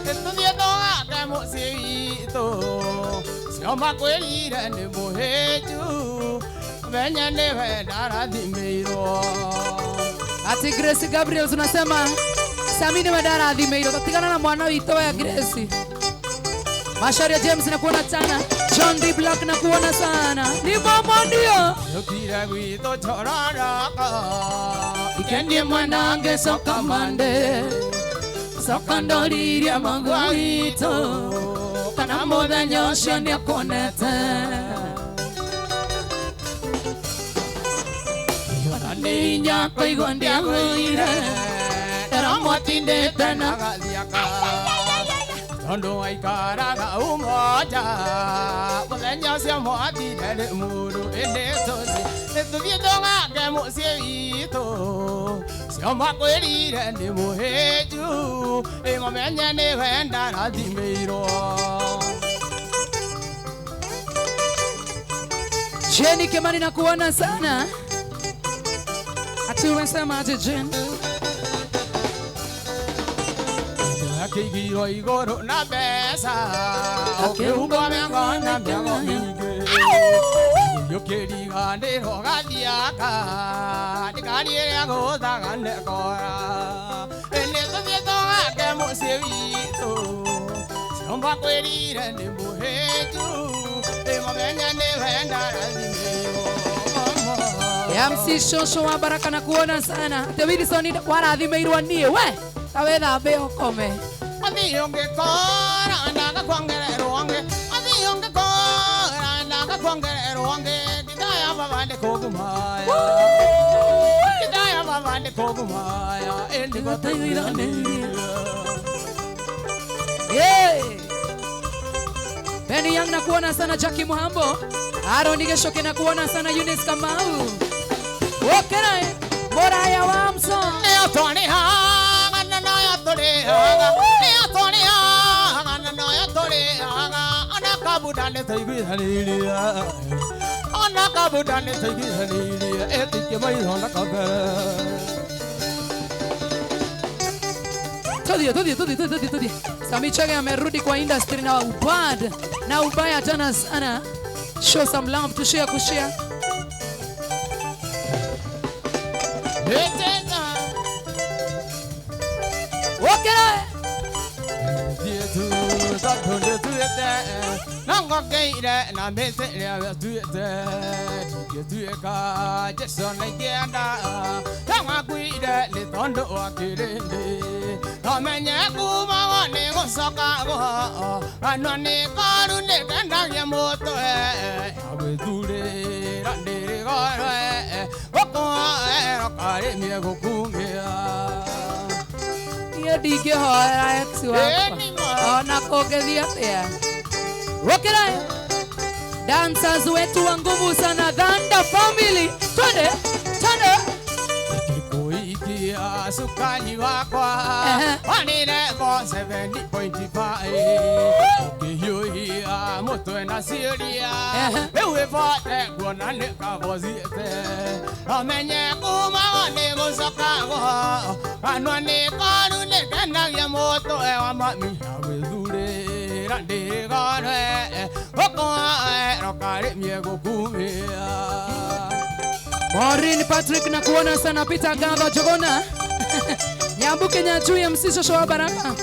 tũthiĩ tũgake mũciĩ witũ cio makwĩrire nĩ mũhĩnju menya nĩwe ndarathimĩirwo. Ati Grace Gabriel tunasema Samini wedarathimĩirwo tatigana na mwana witũ we Grace. Masharia James nakuona sana. John D Black nakuona sana. Ni mama ndio. Yukira gwitũ chororoko Ikendie mwanange soka mande. Soka ndoriria mangwa witũ. Kana mũthenya ũcio nĩakuonete. Ona nĩ hinya kũigua ndiagũire. Ndĩramwatindĩte na gathiaka tondu waikaraga umoja muthenya ũcio mwatinde nĩ mũndũ ĩndĩ tũthiĩ nĩtũthiĩ tũgake mũciĩ witũ cio makwĩrire nĩ mũhĩnju ĩmũmenye nĩwe ndarathimĩirwo. Jenny Kimani nakuona sana. Ati umesema aje Jen? Akĩigirwo igũrũ na mbeca ũkĩhumbwo mĩago na mĩago mĩingĩ ũkĩriganĩrwo gathiaka ndikari ĩrĩa gũthaga nĩkora nĩ tũthiĩ tũgake mũciĩ witũ cio makwĩrire nĩ mũhĩnju ĩmũmenye nĩwe ndarathimĩirwo. MC Shosho wa Baraka nakuona sana. Ate Wilson warathimĩirwo niĩ we ta wethambe ũkome. Athi ũngĩkora ndagakuongererwo ngĩ athi ũngĩkora ndagakuongererwo ngĩ ngithaya baba ndĩkũgumaya ngithaya baba ndĩkũgumaya ĩndĩ gũtũiranĩria. Yeah. Benny Young nakuona sana. Jackie Muhambo Aaron Geshoke nakuona sana. Eunice Kamau Okera Moraya wa Mso Nĩyo tũrĩhaga na noyo tũrĩhaga nĩyo tũrĩhaga na noyo tũrĩhaga ona kabuda nĩtũiguithanĩirie ona kabuda nĩtũiguithanĩirie ĩtĩkie maitho na kabere. Tudie, tudie, tudie, tudie, tudie. Sami Chege amerudi kwa industry na ubad na ubaya tena sana. Show some love to share kushare. Okera Nangokeire na mĩtĩ ĩrĩa tuĩte ndingĩtuĩka Jesũ nĩingĩenda ndagakuire nĩ tondũ wa kĩrĩndĩ nomenye kumagwo nĩ gũcokagwo kanua nĩ koru nĩkendagia mũtwe agwĩthurĩra ndĩrĩgorwe gũkũhoera karĩmie gũkumia. Niĩ ndingĩhoera ex wakwa ona kũngĩthiĩ atĩa. Okera dancers wetu wa nguvu sana Dhanda family. Twende twende. Kuikia sukari wakwa wanire bo 7.5 ukihiũhia mũtwe na ciũria rĩu ĩbote nguona nĩ kabocite amenye kumagwo nĩ gũcokagwo kanua nĩ koru nĩkenagia mũtwe wa mami agwĩthurĩra ndĩrĩgorwe gũkũhoera karĩmie gũkumia. Maureen Patrick nakuona sana. Peter Gava Jogona Nyambuke Nyachui MC Shosho wa Baraka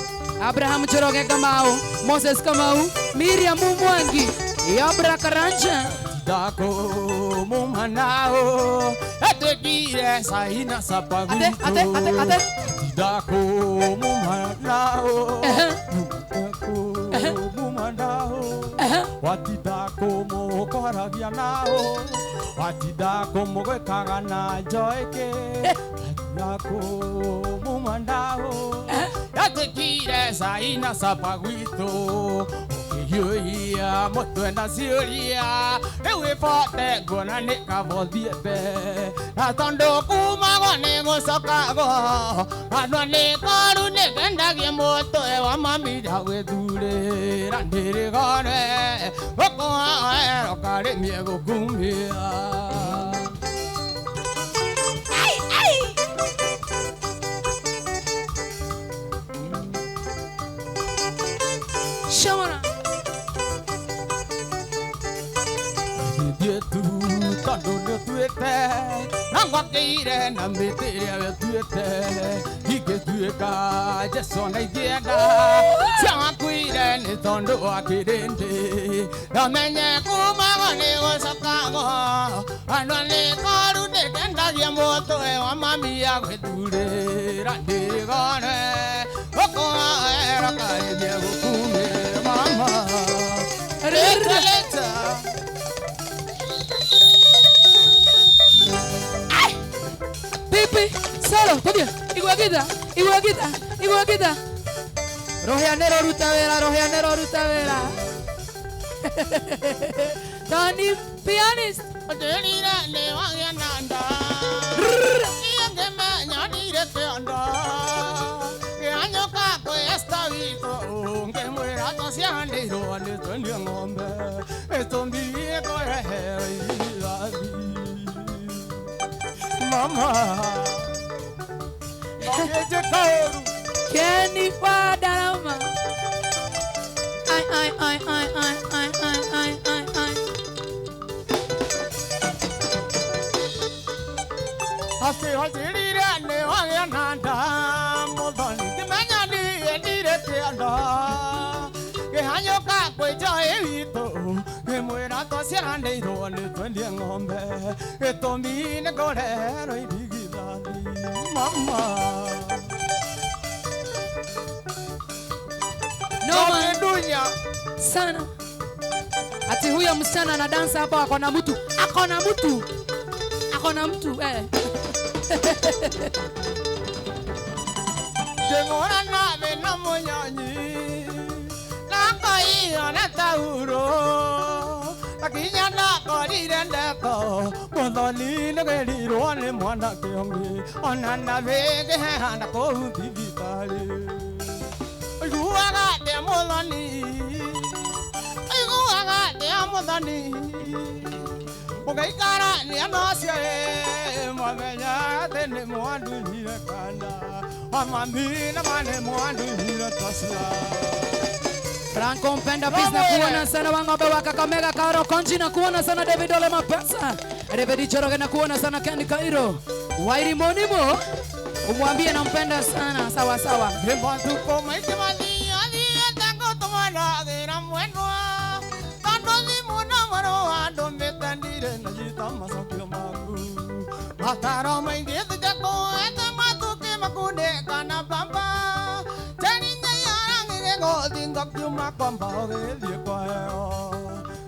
Abraham Njoroge Kamau Moses Kamau Miriam Mwangi Yabra Karanja Dako mumanao atwekire saina sapaguto Ate ate ate ate Dako mumanao Dako mumanao Watidako mukoragia nao Watidako mugwekaga na njoeke Watidako mumandao Yatwekire saina sapaguito Ũkĩhiũhia mũtwe na ciũria rĩu ĩbote nguona nĩ kabothiĩte na tondũ kumagwo nĩ gũcokagwo kanua nĩ koru nĩkendagia mũtwe wa mami ndagwĩthurĩra ndĩrĩgorwe gũkũhoera karĩmie gũkumia. Thiĩ tu tondũ nĩ ũtuĩte na ngwakĩire na mĩtĩ ĩrĩa we ũtuĩte ingĩtuĩka Jesũ na ingĩenda ciakuire nĩ tondũ wa kĩrĩndĩ ndamenye kumago nĩ gũcokagwo andũ nĩ koru ndĩkendagia mũtwe wa mami agwĩthurĩra ndĩgone gũkũhoera kaĩthie gũkumĩre mama Later, later. Pipi, solo, tuthie. Igua githa, igua githa, igua githa. Rũhĩa ruta wĩra, rũhĩa ruta wĩra. Tony pianist. Ndĩrire nĩ wagĩa na nda. Niĩ ngĩmenya ndirĩ kĩondo. Ngĩhanyũka kwĩ Esther witũ ngĩmwĩra tũcianĩirwo nĩ twendie ng'ombe ĩtũmbi ĩkũrehe irigithathi. Mama ndũngĩnjĩka ũru. Kenny wa Darama. Ai, ai, ai, ai, ai, ai, ai, ai, ai, ai. Atĩ wanjĩrire nĩ wagĩa na nda mũthoni ngĩmenya niĩ ndirĩ kĩondo ngĩhanyũka kwĩ njohi witũ ngĩmwĩra tũciaranĩirwo nĩ twendie ng'ombe gĩtũmi nĩ ngũreherwo irigithathi mama. Noma Ndunya sana. Ati huyo msichana ana dansa hapo ako na mtu. Ako na mtu. Ako na mtu eh. Ngĩng'ũra nawe na mũnyonyi na ngoiyo na tauro na kinya ndakorire ndeto mũthoni nĩgerirwo nĩ mwanake ũngĩ ona nawe ngĩheana kũu thibitarĩ ũiguaga atĩa mũthoni ũiguaga atĩa mũthoni mũgaikarania na ũcio ĩ mwamenya atĩ nĩ mwandunyire kana amami na mane mwandunyire tosla. Franco Mpenda Peace na kuona sana wang'ombe wa Kakamega Karo Konji na kuona sana David Ole Mapesa. David Choroge na kuona sana Ken Kairo. Wairi Monimo umwambie nampenda sana sawa sawa. Matukũ maingĩ mathiathiĩte ngũtũmanagĩra mwendwa tondũ thimũ na marũa ndũmĩte ndirĩ na nyita macokio maku mataro maingĩ tũjakũete matukĩ makundĩka na bamba njeri nyaiyarang'ire gũthi ngakiuma kwamba ũgĩthiĩ kwaheo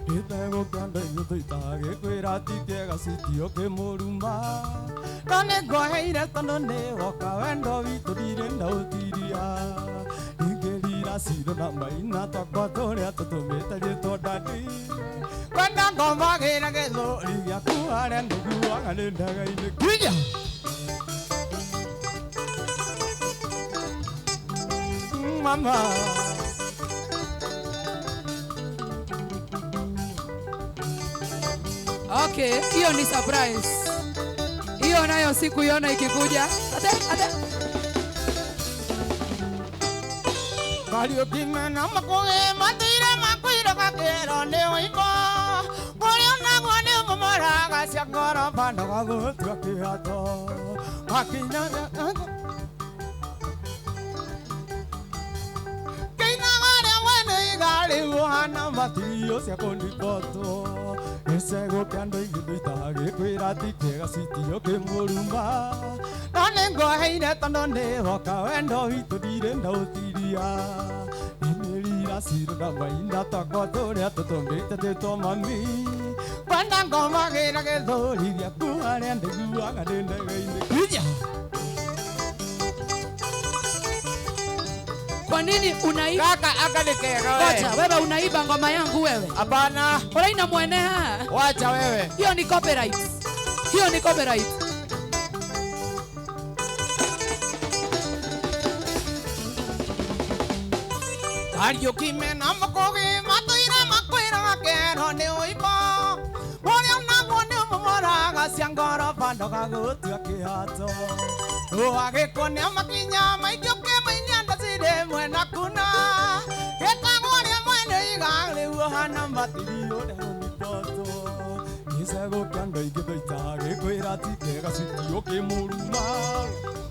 ndĩtegũkĩanda ithuĩ tũitagĩkwĩra ti kĩega citio kĩmũruma no nĩ ngweheire tondũ nĩ woka wendo witũ ndirĩ ndaũtiria ingĩrira ciro na maina twakwa tũrĩa tũtũmĩte rĩtwo ndadi kwenda ngomagĩra gĩthũri gĩaku harĩa nĩguaga nĩ ndege-inĩ kinya mama. Okay, hiyo ni surprise. Hiyo nayo sikuiona ikikuja. Ate, ate. Kariũki mena makũgĩ matũire makwĩra gakĩro nĩ ũimbo kũrĩa onaguo nĩ ũmomoraga cia ngoroba ndagagũtua kĩhato makinya kĩinaga rĩa mwene iga rĩu ũhana matirio cia kũndibotwo gĩcegũ kĩa andũ aingĩ ndũitagĩkwĩra ti kĩega citio kĩmũruma no nĩ ngweheire tondũ nĩ woka wendo witũ ndirĩ ndaũtiria nĩmĩrira ciro na maina twakwa tũrĩa tũtũmĩte twĩtwo mami kwenda ngomagĩra gĩthũri gĩaku harĩa ndĩguaga ndĩ ndege-inĩ kinya. Kwa nini unaiba? Kaka aka ni kega wewe. Ngoja, wewe unaiba ngoma yangu wewe. Hapana. Uraina mweneha. Wacha wewe. Hiyo ni copyright. Hiyo ni copyright. Kariũki mena makũgĩ matũire makwĩra gakero nĩ ũimbo ũrĩa onaguo nĩ ũmomoraga cia ngoroba ndũgagũtua kĩhato ũgagĩkuonia makinya maingĩ ũkĩmainia ndacirĩ mwena kuna gĩtagwo rĩa mwene iga rĩu ũhana matiri ũrĩa ũmibotwo Gĩcego kĩa andũ aingĩ thaita gĩkwĩra ti kĩega citi ũkĩmũruma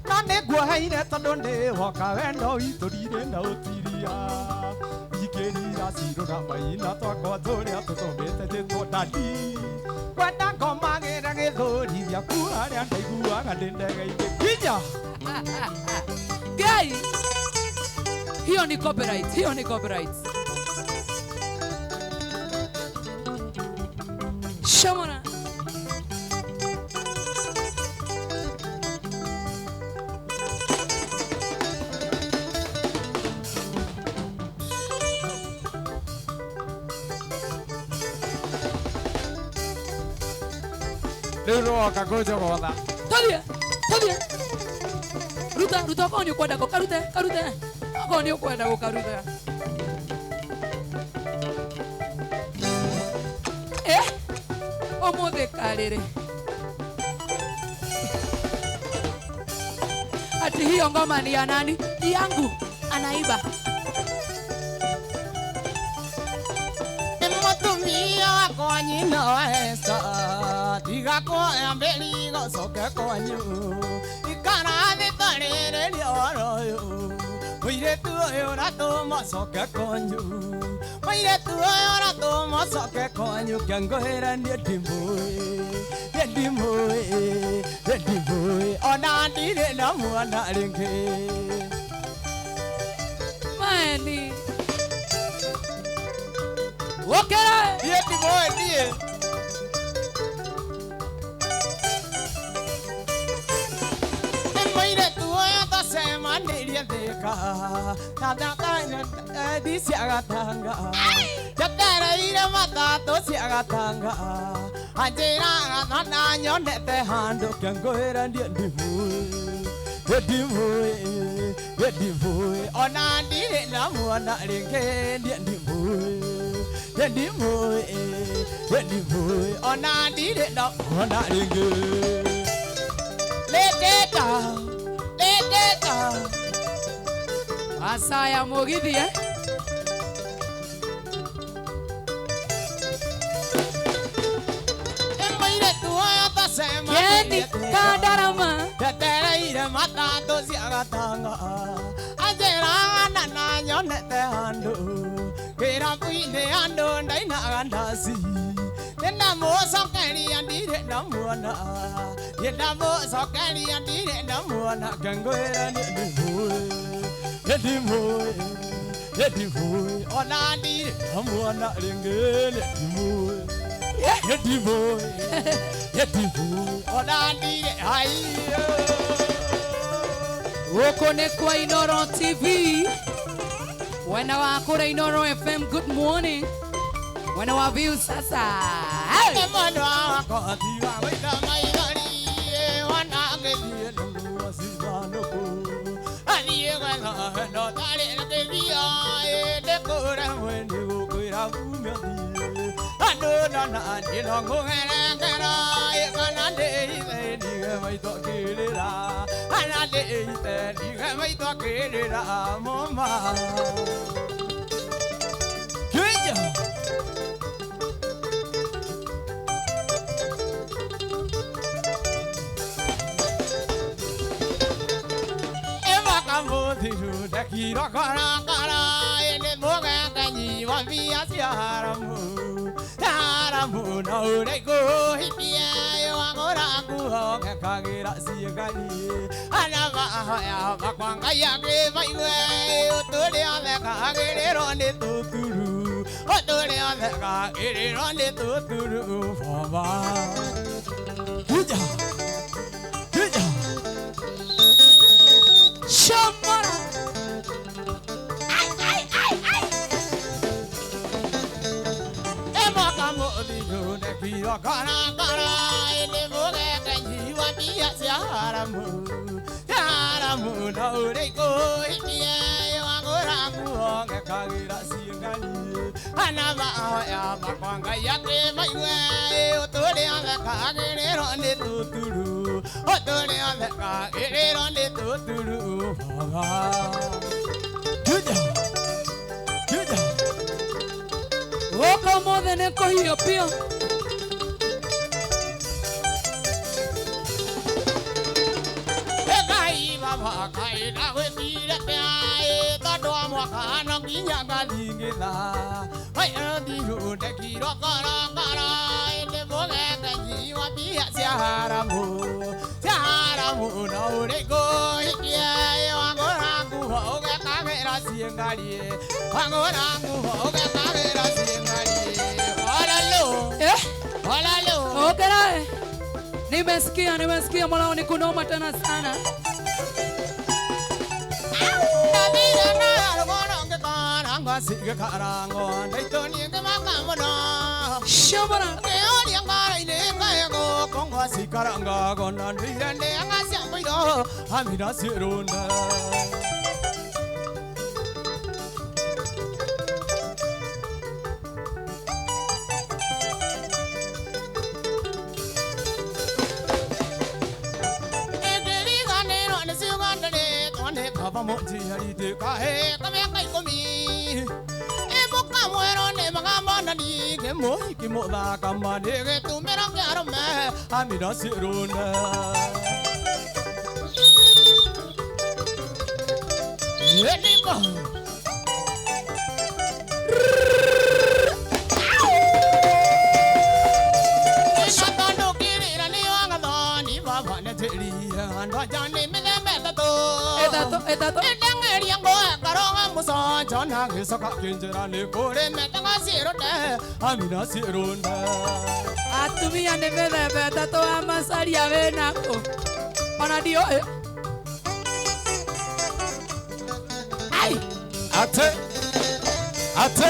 na nĩnguoheire tondũ nĩwoka wendo witũ ndirĩ na ũtiria ingĩrira cirũ na maina twakwa tũrĩa tũtũmĩte njĩtwo ndadi kwenda ngomagĩra gĩthũri gĩaku harĩa ndaiguaga ndĩ ndege-inĩ kinya Ngai. Hiyo ni copyright, hiyo ni copyright. Shamona. Rĩu nĩwoka kũnjogotha. Tũthiĩ, tũthiĩ. Ruta, ruta okorwo nĩ ũkwenda karute, karute. Okorwo nĩ ũkwenda gũkaruta. Eh, ũmũthĩ karĩrĩ. Ati hiyo ngoma ni ya nani? Yangu. Anaiba. Mũtumia wakwa nyina wa Esta tiga kuoya mĩrigo coke kwanyu ikara thĩ tarĩrĩria ũhoro ũyũ mũirĩtu ũyũ ũratũma coke kwanyu mũirĩtu ũyũ ũratũma coke kwanyu kĩangũhĩra niĩ ndimũĩ niĩ ndimũĩ niĩ ndimũĩ ona ndirĩ na mwana rĩngĩ. Mani. Wokera. Niĩ ndimũĩ niĩ. Mũirĩtu ũyũ twacemanĩrie Thĩka thi cia Gatanga njetereire matatũ cia Gatanga anjĩraga thona nyonete handũ kĩangũhĩra niĩ ndimũĩ niĩ ndimũĩ niĩ ndimũĩ ona ndirĩ na mwana rĩngĩ niĩ ndimũĩ niĩ ndimũĩ niĩ ndimũĩ ona ndirĩ na mwana rĩngĩ. Leteta, leteta. Masaa ya mũgithi eh? Mũirĩtu ũyũ Keni twacemanĩrie Thĩka Kandarama. njetereire matatũ cia Gatanga anjĩraga na na nyonete handũ kĩrabu-inĩ andũ ndainaga ndaci nĩndamũcokeria ndirĩ na mwana niĩ ndamũcokeria ndirĩ na mwana kĩangũhĩra niĩ ndimũĩ niĩ ndimũĩ niĩ ndimũĩ ona ndirĩ na mwana rĩngĩ niĩ ndimũĩ niĩ ndimũĩ niĩ ndimũĩ ona ndirĩ haiyo. Gũkũ nĩ kwa Inoro TV. Mwena wa kũrĩa Inoro FM, good morning. Mwena wa view sasa. Hey! Mwana wakwa tiga gũita maithori wana ngĩthiĩ na cindano kũ athiĩ gwetha no tarĩ na kĩthio ĩndĩ kũremwe nĩ gũkwĩra ume thiĩ andũ nona niĩ no ngũgerengera kana ndĩithe ndige maitho kĩrĩra kana ndĩithe ndige maitho kĩrĩra moma Kinya. Ĩmakamũthiru ndekirwo korakora ĩndĩ mũgengenyi wa mbia cia haramu haramu no ũrĩkũhikie wagũra nguo ngekagĩra ciĩgani ana mahoya makwa Ngai akĩmaigue ũtũrĩ othe kagĩrĩrwo nĩ tũturu ũtũrĩ othe kagĩrĩrwo nĩ tũturu baba Kinya. Kinya. Shamara. Ĩmakamũthiru ndekirwo korakora ĩndĩ mũgengenyi wa mbia cia haramu haramu no ũrĩkũhikie wagũra nguo ngekagĩra ciĩgani ana mahoya makwa Ngai akĩmaigue ũtũrĩ othe kagĩrĩrwo nĩ tũturu ũtũrĩ othe kagĩrĩrwo nĩ tũturu baba Kinya. Kinya. Gũkũ ũmũthĩ nĩ kũhiũ biũ. Baba kaina gwĩtire ĩ tondũ wa mwaka no nginya ngathingitha Hai thiru ndekirwo korokoro ĩndĩ mũgekenyi wa mbia cia haramu cia haramu no ũrĩkũ hikie wagũra nguo ũgekagĩra ciĩngariĩ wagũra nguo ũgekagĩra ciĩngariĩ Olalo Olalo Okay. Nimesikia, nimesikia mwanao ni kunoma tena sana. Shobara. Etato Atumia nĩ mĩthemba ĩtatũ ya macaria wĩnako ona ndiũĩ ai ate ate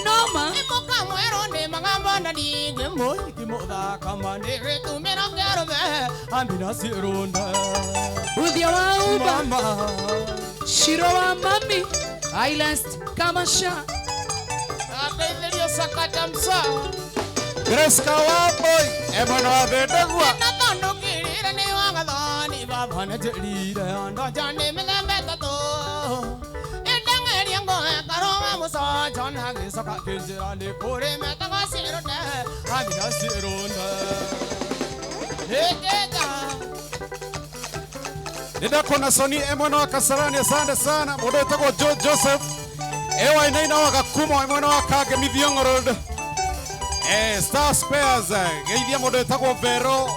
noma Uthia wa uba Shiro wa mami Islands Kamasha Grace Kawaboy Emano wa Thedegwa Nindakona Soni emwana wa Kasarani asante sana mundu wetagwo Joe Joseph ewa inaina wa Gakumo emwana wa Kage Mithiongo Road Star Spares geithia mundu wetagwo Vero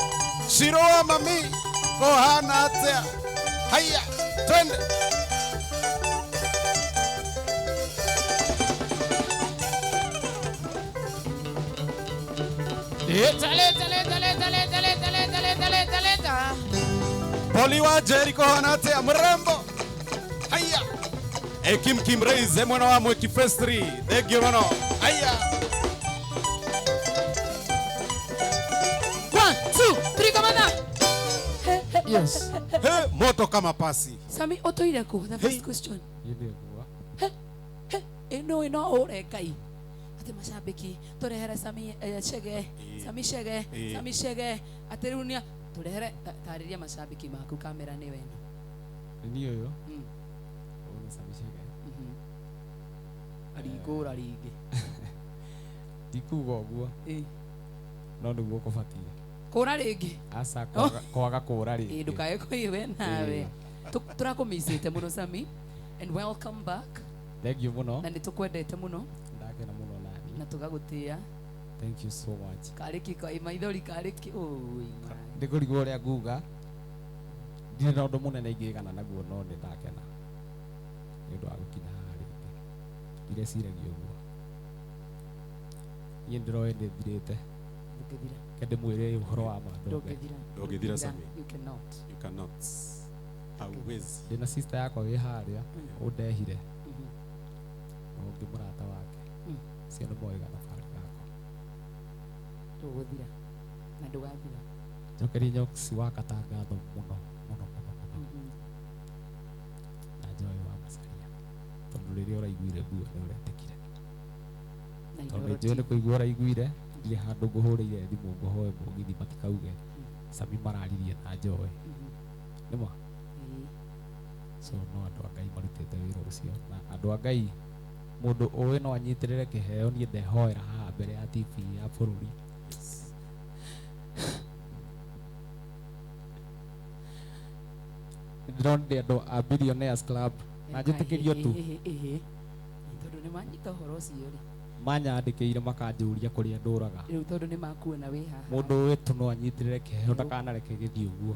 Shiro wa mami kohana atia haya twende Poli wa Jericho hana atia mrembo haya Kim Kim Reis mwana wa Mweki Festri thank you mano haya 1 2 3 kamana yes he moto kama pasi Sami otoire ku the first question he eno eno ore kai ate mashabiki turehere Sami Chege Sami Chege Sami Chege ate riu ni turehere tariria mashabiki maku kamera ni weno ni uyu ni Sami Chege arigura ringi ndikuga uguo no niguo kubatie kura ringi aca kwaga kura ringi ndukae kuiwe nawe turakumicite muno Sami and welcome back thank you muno na nitukwendete muno ndakena muno nani na tugagutia thank you so much kariki ka maithori kariki oi ndikurigwo uria nguga ndirĩ na ũndũ mũnene ingĩgana naguo no nĩ ndakena nĩ ũndũ wa gũkinya haha rĩngĩ ndireciragia ũguo niĩ ndĩroĩ nĩ thirĩte ndũngĩthira ke ndĩmwĩre ũhoro wa ma ndũngĩthira Sami you cannot you cannot hauwezi ndĩna sister yakwa wĩ harĩa ũndehire na ũngĩ mũrata wake cio nĩ moĩ gathabarĩ gakwa ndũgũthira na ndũgathira njokerie Nyoksi wa Katangatho mũno mũno mũno mũno na Joy wa Macaria tondũ rĩrĩa ũraiguire nguo nĩ ũretĩkire tondũ njũĩ nĩ kũigua ũraiguire ndirĩ handũ ngũhũrĩire thimũ ngũhoe mũgithi matikauge Sami mararirie na Joy nĩma so no andũ a Ngai marutĩte wĩra ũcio na andũ a Ngai mũndũ ũĩ no anyitĩrĩre kĩheo niĩ ndehoera haha mbere ya TV ya bũrũri. Ndĩronire andũ a Billionaires Club na njĩtĩkĩrio tu. Ĩhĩ, tondũ nĩ manyita ũhoro ũcio rĩ. Manyandĩkĩire makanjũria kũrĩa ndũraga. Rĩu tondũ nĩ makuona wĩ haha. Mũndũ witũ no anyitĩrĩre kĩheo ndakanareke gĩthiĩ ũguo.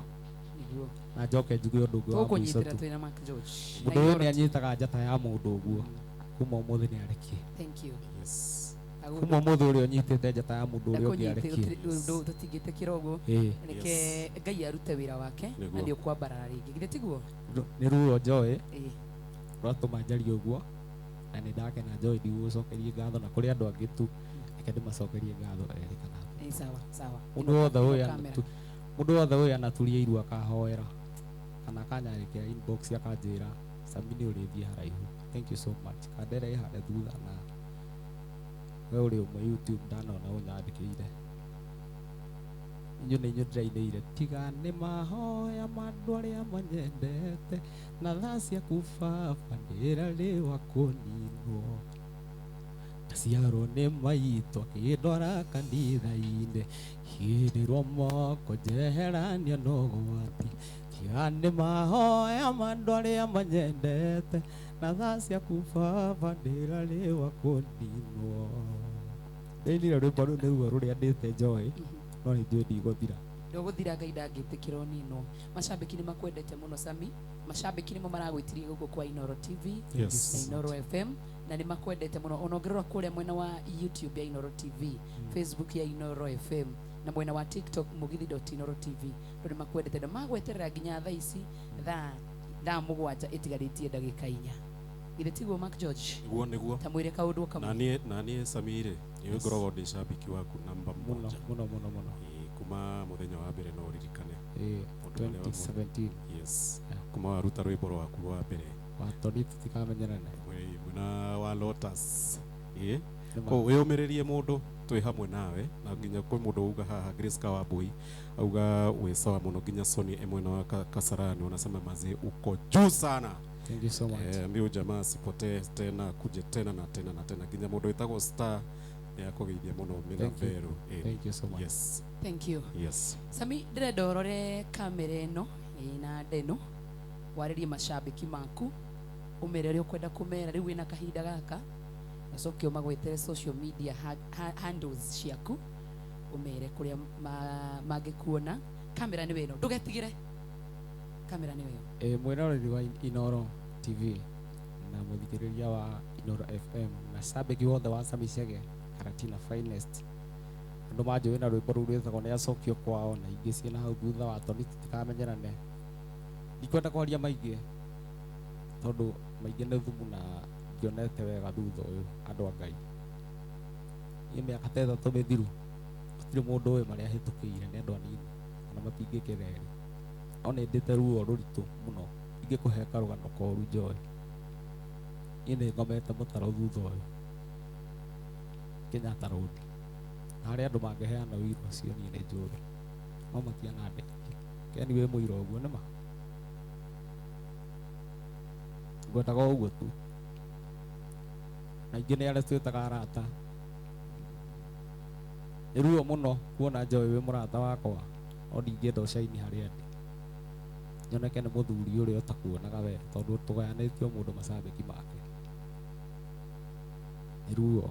Nĩguo. Na njoke njuge ũndũ ũngĩ wa mũico tũkũnyitĩra tu. Twĩna Mark George. Mũndũ ũyũ nĩ anyitaga njata ya mũndũ ũguo kuma ũmũthĩ nĩ arekie. Thank you. Yes. Kuma ũmũthĩ ũrĩa ũnyitĩte njata ya mũndũ ũrĩa ũngĩ arekie. Tũtingĩtĩkĩra ũguo. Ĩĩ. Reke Ngai arute wĩra wake na Nĩguo. nĩ ũkwambarara rĩngĩ, githĩ tiguo? Nĩ ruo njoĩ Ĩĩ. rwatũma njarie ũguo na nĩ ndakena njoĩ ndigũgũcokerie ngatho na kũrĩ andũ angĩ tu reke ndĩmacokerie ngatho erĩ kana atatũ. Ĩĩ, sawa sawa. Mũndũ wothe ũyũ Kamera. Mũndũ wothe ũyũ anaturia iru akahoera kana akanyandĩkĩra inbox akanjĩra Sami nĩ ũrĩthiĩ haraihu, thank you so much. Kandere ĩ harĩa thutha na we ũrĩ ũmwe YouTube ndanona ũnyandĩkĩire. Inyuĩ nĩ inyuĩ ndĩrainĩire tiga nĩ mahoya ma andũ arĩa manyendete na tha ciaku baba ndĩrarĩ wa kũninwo ndaciarwo nĩ maitũ akĩndwara kanitha-inĩ hĩrĩrwo moko njeherania na ũgwati tiga nĩ mahoya ma andũ arĩa manyendete na tha ciaku baba ndĩrarĩ wa kũninwo. Ndĩinire rwĩmbo rũu nĩruo rũrĩa ndĩte Joy no nĩ njũĩ ndigũthira. Ndũgũthira, Ngai ndangĩtĩkĩra ũninwo. Macambĩki nĩ makwendete mũno Sami, macambĩki nĩmo maragwĩtirie gũkũ kwa Inoro TV Yes. na Inoro FM na nĩ makwendete mũno. Ona ũngĩrora kũrĩa mwena wa YouTube ya Inoro TV, Facebook ya Inoro FM na mwena wa TikTok mugithi.inoro TV, andũ nĩ makwendete na magweterera nginya thaa ici thaa 7 ĩtigarĩtie ndagĩka 4. Githĩ tiguo Mark George? Nĩguo nĩguo. Ta mwĩre kaũndũ kamwe. Na niĩ Sami rĩ, nĩ ngoragwo ndĩ cambiki waku namba mũno mũgwanja. Mũno mũno mũno. Ĩĩ, kuma mũthenya wa mbere no ũririkane. Ĩĩ, Mũndũ ũrĩa wa 2017. Yes. Yeah. Kuma waruta rwĩmbo rwaku rwa mbere. Watoni tũtikamenyerane. Mwena wa Lotus. Ĩĩ. Nĩ ma. Koguo wĩyũmĩrĩrie mũndũ twĩ hamwe nawe na nginya kwĩ mũndũ auga haha Grace Kawambui auga wĩ sawa mũno nginya Sony e mwena wa Kasarani wanasema mazee uko juu sana. Thank you so much. Ambia huyu jamaa asipotee tena kuje tena na tena na tena nginya mũndũ wĩtagwo Star nĩ akũgeithia mũno Thank you. Mĩravero. Ĩĩ. Thank you so much. Yes. Thank you. Yes. Sami, ndĩrenda ũrore kamera ĩno ĩna ndeno warĩrie macambĩki maku ũmere ũrĩa ũkwenda kũmera rĩu wĩna kahinda gaka ũcoke ũmagwetere social media handles ciaku ũmere kũrĩa mangĩkuona. Kamera nĩwe ĩno, ndũgetigĩre, kamera nĩwe ĩyo. Ĩ, mwĩroreri wa Inoro TV na mũthikĩrĩria wa Inoro FM na cambĩki wothe wa Sami Chege Karatina Finest, andũ manjũĩ na rwĩmbo rũu rwĩtagwo nĩ acokio kwao na ingĩ ciĩna hau thutha wa toni tũtikamenyerane. Ndikwenda kwaria maingĩ tondũ maingĩ nĩ thumu na ndionete wega thutha ũyũ. Andũ a Ngai, niĩ mĩaka ta 3 mĩthiru gũtirĩ mũndũ ũĩ marĩa hĩtũkĩire, nĩ andũ anini ona matingĩkĩra erĩ, no nĩ ndĩte ruo rũritũ mũno ingĩkũhe karũgano koru Joy. Niĩ nĩ ngomete mũtaro thutha ũyũ Kenyatta Road na harĩa andũ mangĩheana ũira ũcio niĩ nĩ njũĩ no matianandeithia. Ken wĩ mũira ũguo nĩ ma ngwendaga o ũguo tu na ingĩ nĩ arĩa twĩtaga arata. Nĩ ruo mũno kuona Joy wĩ mũrata wakwa no ndingĩenda ũcaini harĩa ndĩ nyoneke nĩ mũthuri ũrĩa ũtakuonaga we tondũ tũgayanĩtio mũndũ macambĩki make. Nĩ ruo.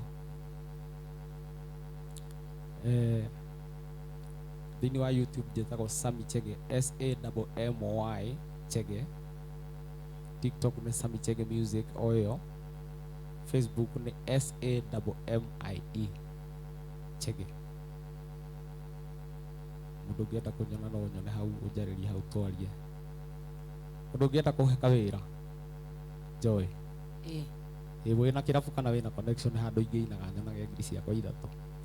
Thĩinĩ wa YouTube njĩtagwo Sami Chege, S A M M Y Chege. TikTok nĩ Sami Chege Music o ĩyo. Facebook nĩ S A M M I E Chege. Mũndũ ũngĩenda kũnyona no ũnyone hau, ũnjarĩrie hau twarie. Mũndũ ũngĩenda kũhe kawĩra Joy. Ĩĩ. Ĩ, wĩna kĩrabu kana wĩna connection handũ ingĩinaga nyonage ngiri ciakwa 3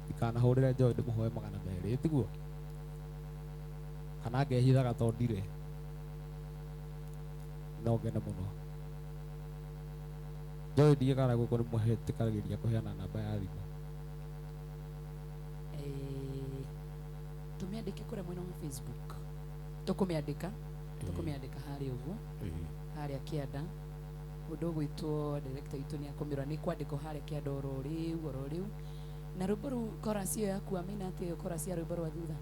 ndikanahũrĩre Joy ndĩmũhoe 200 tiguo kana ngehithaga tondũ ndirĩ no ngene mũno. Joy ndiĩkana gũkũ nĩ mũhetĩkagĩria kũheana namba ya thimũ. Tũmĩandĩke kũrĩa mwena wa Facebook, tũkũmĩandĩka harĩa ũguo harĩa kĩanda mũndũ ũgwĩtwo director witũ nĩ akũmĩrora nĩ kwandĩkwo harĩa kĩanda oro rĩu oro rĩu. Na rwĩmbo rũu chorus ĩyo yaku amĩina atĩa ĩyo chorus ya rwĩmbo rwa thutha?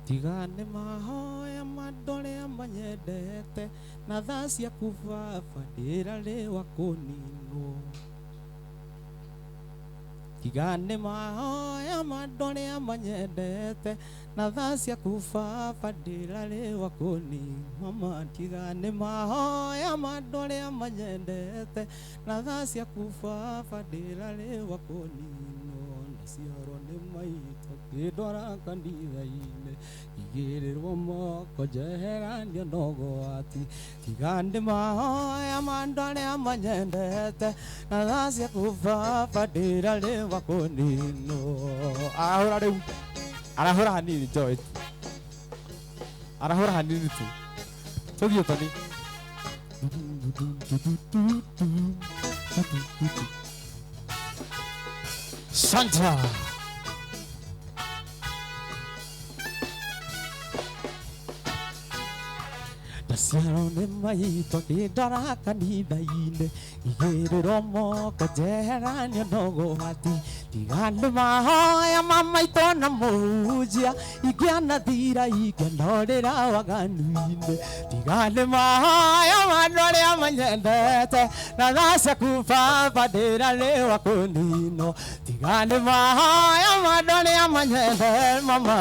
Tiga nĩ mahoya ma andũ arĩa manyendete na tha ciaku baba ndĩrarĩ wa kũninwo. Tiga nĩ mahoya ma andũ arĩa manyendete na tha ciaku baba ndĩrarĩ wa kũninwo. Mama tiga nĩ mahoya ma andũ arĩa manyendete na tha ciaku baba ndĩrarĩ wa kũninwo. Ndaciarwo nĩ maitũ ngĩndwara kanitha-inĩ igĩrĩrwo moko njeheranio na ũgwati. Tiga nĩ mahoya ma andũ arĩa manyendete na tha ciaku baba ndĩrarĩ wa kũninwo. Arahũra rĩu, arahũra hanini Joy, arahũra hanini tu tũthiĩ Tony. Santa. Ndaciarwo nĩ maitũ akĩndwara kanitha-inĩ igĩrĩrwo moko njeheranio na ũgwati. Tiga nĩ mahoya ma maitũ na mũhunjia ingĩanathira ingĩanorĩra waganu-inĩ. Tiga nĩ mahoya ma andũ arĩa manyendete na tha ciaku baba ndĩrarĩ wa kũninwo. Tiga nĩ mahoya ma andũ arĩa manyendete mama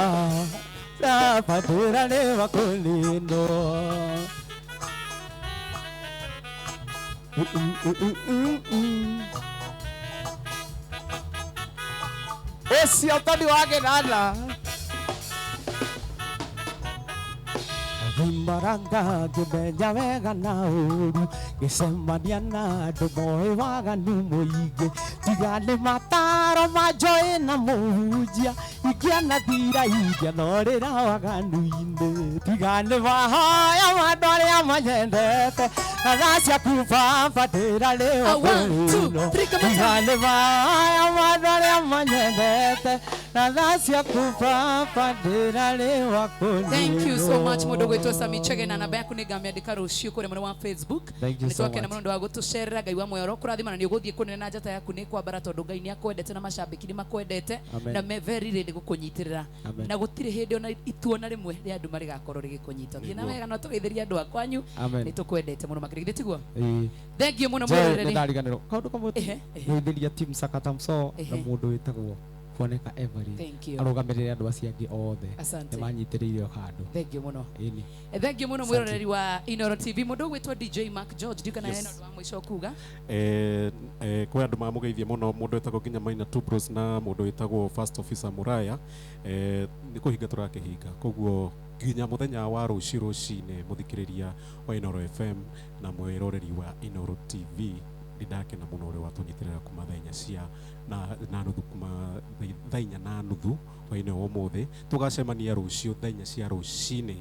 baba ndĩrarĩ wa kũninwo. Ũcio Tony wa Kĩnanda. Ngĩmaranga ngĩmenya wega na ũũru ngĩcemania na andũ moĩ waganu mũingĩ. Tiga nĩ mataro ma Joy na mũhunjia ingĩanathira ingĩanorĩra waganu-inĩ. Tiga nĩ mahoya ma andũ arĩa manyendete na tha ciaku baba ndĩrarĩ wa kũninwo. Tiga nĩ mahoya ma andũ arĩa manyendete na tha ciaku baba ndĩrarĩ wa kũninwo. Thank you so much mũndũ gwĩtwo Sammy Chege na namba yaku nĩ ngamĩandĩka rũciũ kũrĩa mwena wa Facebook. Thank you so Nĩtwakena much. mũno nĩ wa gũtũcerera. Ngai wa muoyo ũrokũrathima na nĩ ũgũthiĩ kũnene na njata yaku nĩ kwambara tondũ Ngai nĩ akwendete na macambĩki nĩ makwendete na me very ready gũkũnyitĩrĩra. Na gũtirĩ hĩndĩ ona ituona rĩmwe rĩa andũ marĩgakorwo rĩgĩkũnyita. Thiĩ na wega no tũgeithĩrie andũ a kwanyu. Amen. Nĩ tũkwendete mũno makĩria. Githĩ tiguo? Ĩĩ. Thank you mũno Joy, mwĩroreri. nĩ ndariganĩrwo kaũndũ kamwe tu. Ehe, ehe. Ngeithĩria team Sakata Mso na Ehe. mũndũ wĩtagwo Kuoneka Every Thank you. arũgamĩrĩre andũ acio angĩ othe Asante. nĩ manyitĩrĩire o handũ. Thank you mũno. Ĩni. Thank you mũno Asante. mwĩroreri wa Inooro TV. Mũndũ ũgwĩtwo DJ Mark George ndiũ kana hena ũndũ wa mũico kuga. Kwĩ andũ mamũgeithie mũno mũndũ wĩtagwo nginya Maina Tubros na mũndũ wĩtagwo First Officer Muraya. Nĩ kũhinga tũrakĩhinga koguo nginya mũthenya wa rũciũ rũcinĩ mũthikĩrĩria wa Inooro FM na mwĩroreri wa Inooro TV nĩ ndakena mũno ũrĩa watũnyitĩrĩra kuma thaa inya cia na nuthu kuma thaa inya na nuthu hwaĩ-inĩ wa ũmũthĩ. Tũgacemania rũciũ thaa inya cia rũcinĩ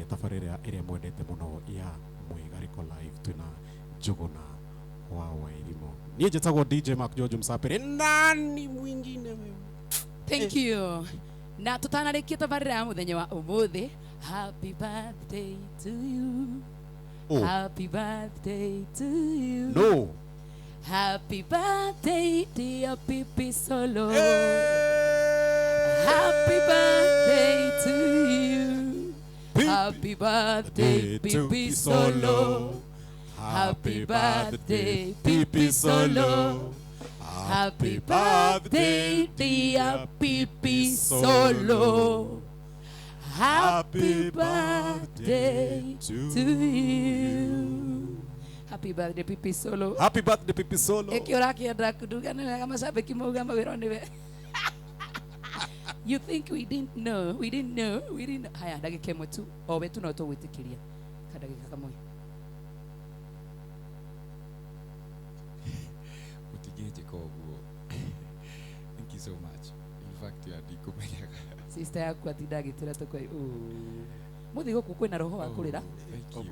tabarĩra ĩrĩa mwendete mũno ya Mwĩgarĩko Live twĩna Njũgũna wa Wairimu. Niĩ njĩtagwo DJ Mark George Msapere, nani mwingine wewe? Thank you. Na tũtanarĩkia tabarĩra ya mũthenya wa ũmũthĩ, happy birthday to you. Oh. Happy birthday to you. No. Happy birthday dear Pipi Solo. Happy birthday to you. Happy birthday Pipi Solo. Happy birthday Pipi Solo. Happy birthday dear Pipi Solo. Happy birthday to you. Happy birthday Pipi Solo. Happy birthday Pipi Solo. Ĩkĩ ũrakĩenda kuduga nĩ wega macambĩki mauga mawĩra nĩwe. You think we didn't know, we didn't know, we didn't know. Haya, ndagĩka ĩmwe tu, o we tu no tũgwĩtĩkĩria. Ka ndagĩka kamwe. Mũtingĩnjĩka ũguo. Thank you so much. In fact, ya ndikũmenyaga. Sister yaku atinda agĩtwĩra tũkwe. Mũthiĩ gũkũ kwĩna roho wa kũrĩra. Thank you.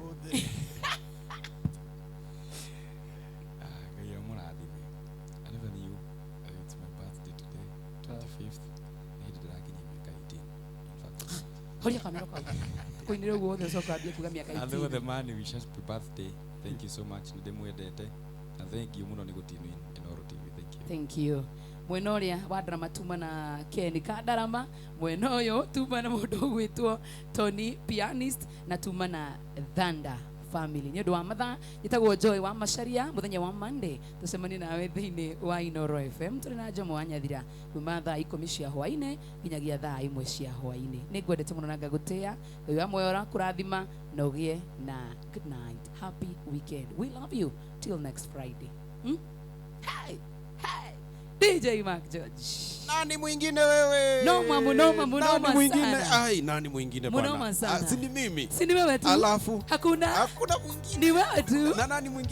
Ngai amũrathime. I never knew it's my birthday today, 25th. Nĩ hĩndĩ ndĩrakinyia mĩaka 18. In fact, Horia kamero kau. Kũinĩra ũguo wothe ũcoka wambie kuga mĩaka Andũ othe 18. mani wish happy birthday. Thank you so much. Nĩ ndĩmwendete. Na thank you mũno nĩ gũtune in Inooro TV. Thank you. Thank you. Mwena ũrĩa wa ndarama tuma na Ken Kandarama, mwena ũyũ tuma na mũndũ ũgwĩtwo Tony Pianist, na tuma na Thunder Family. Nĩ ũndũ wa mathaa, njĩtagwo Joy wa Macharia. Mũthenya wa Monday tũcemanie nawe thĩinĩ wa Inoro FM tũrĩ na Jomo wa Nyathira kuma thaa 10 cia hwainĩ nginyagia thaa 1 cia hwainĩ. Nĩ ngwendete mũno na ngagũtĩa. Ngai wa muoyo ũrakũrathima na ũgĩe na good night, happy weekend. We love you till next Friday. Hey, hey. DJ Mark George. Nani mwingine wewe? Noma munoma munoma Nani mwingine? sana. Ai, nani mwingine Munoma bwana? sana. Ah, si ni mimi. Si ni wewe tu. Alafu Hakuna. Hakuna mwingine. Ni wewe tu. Na nani mwingine?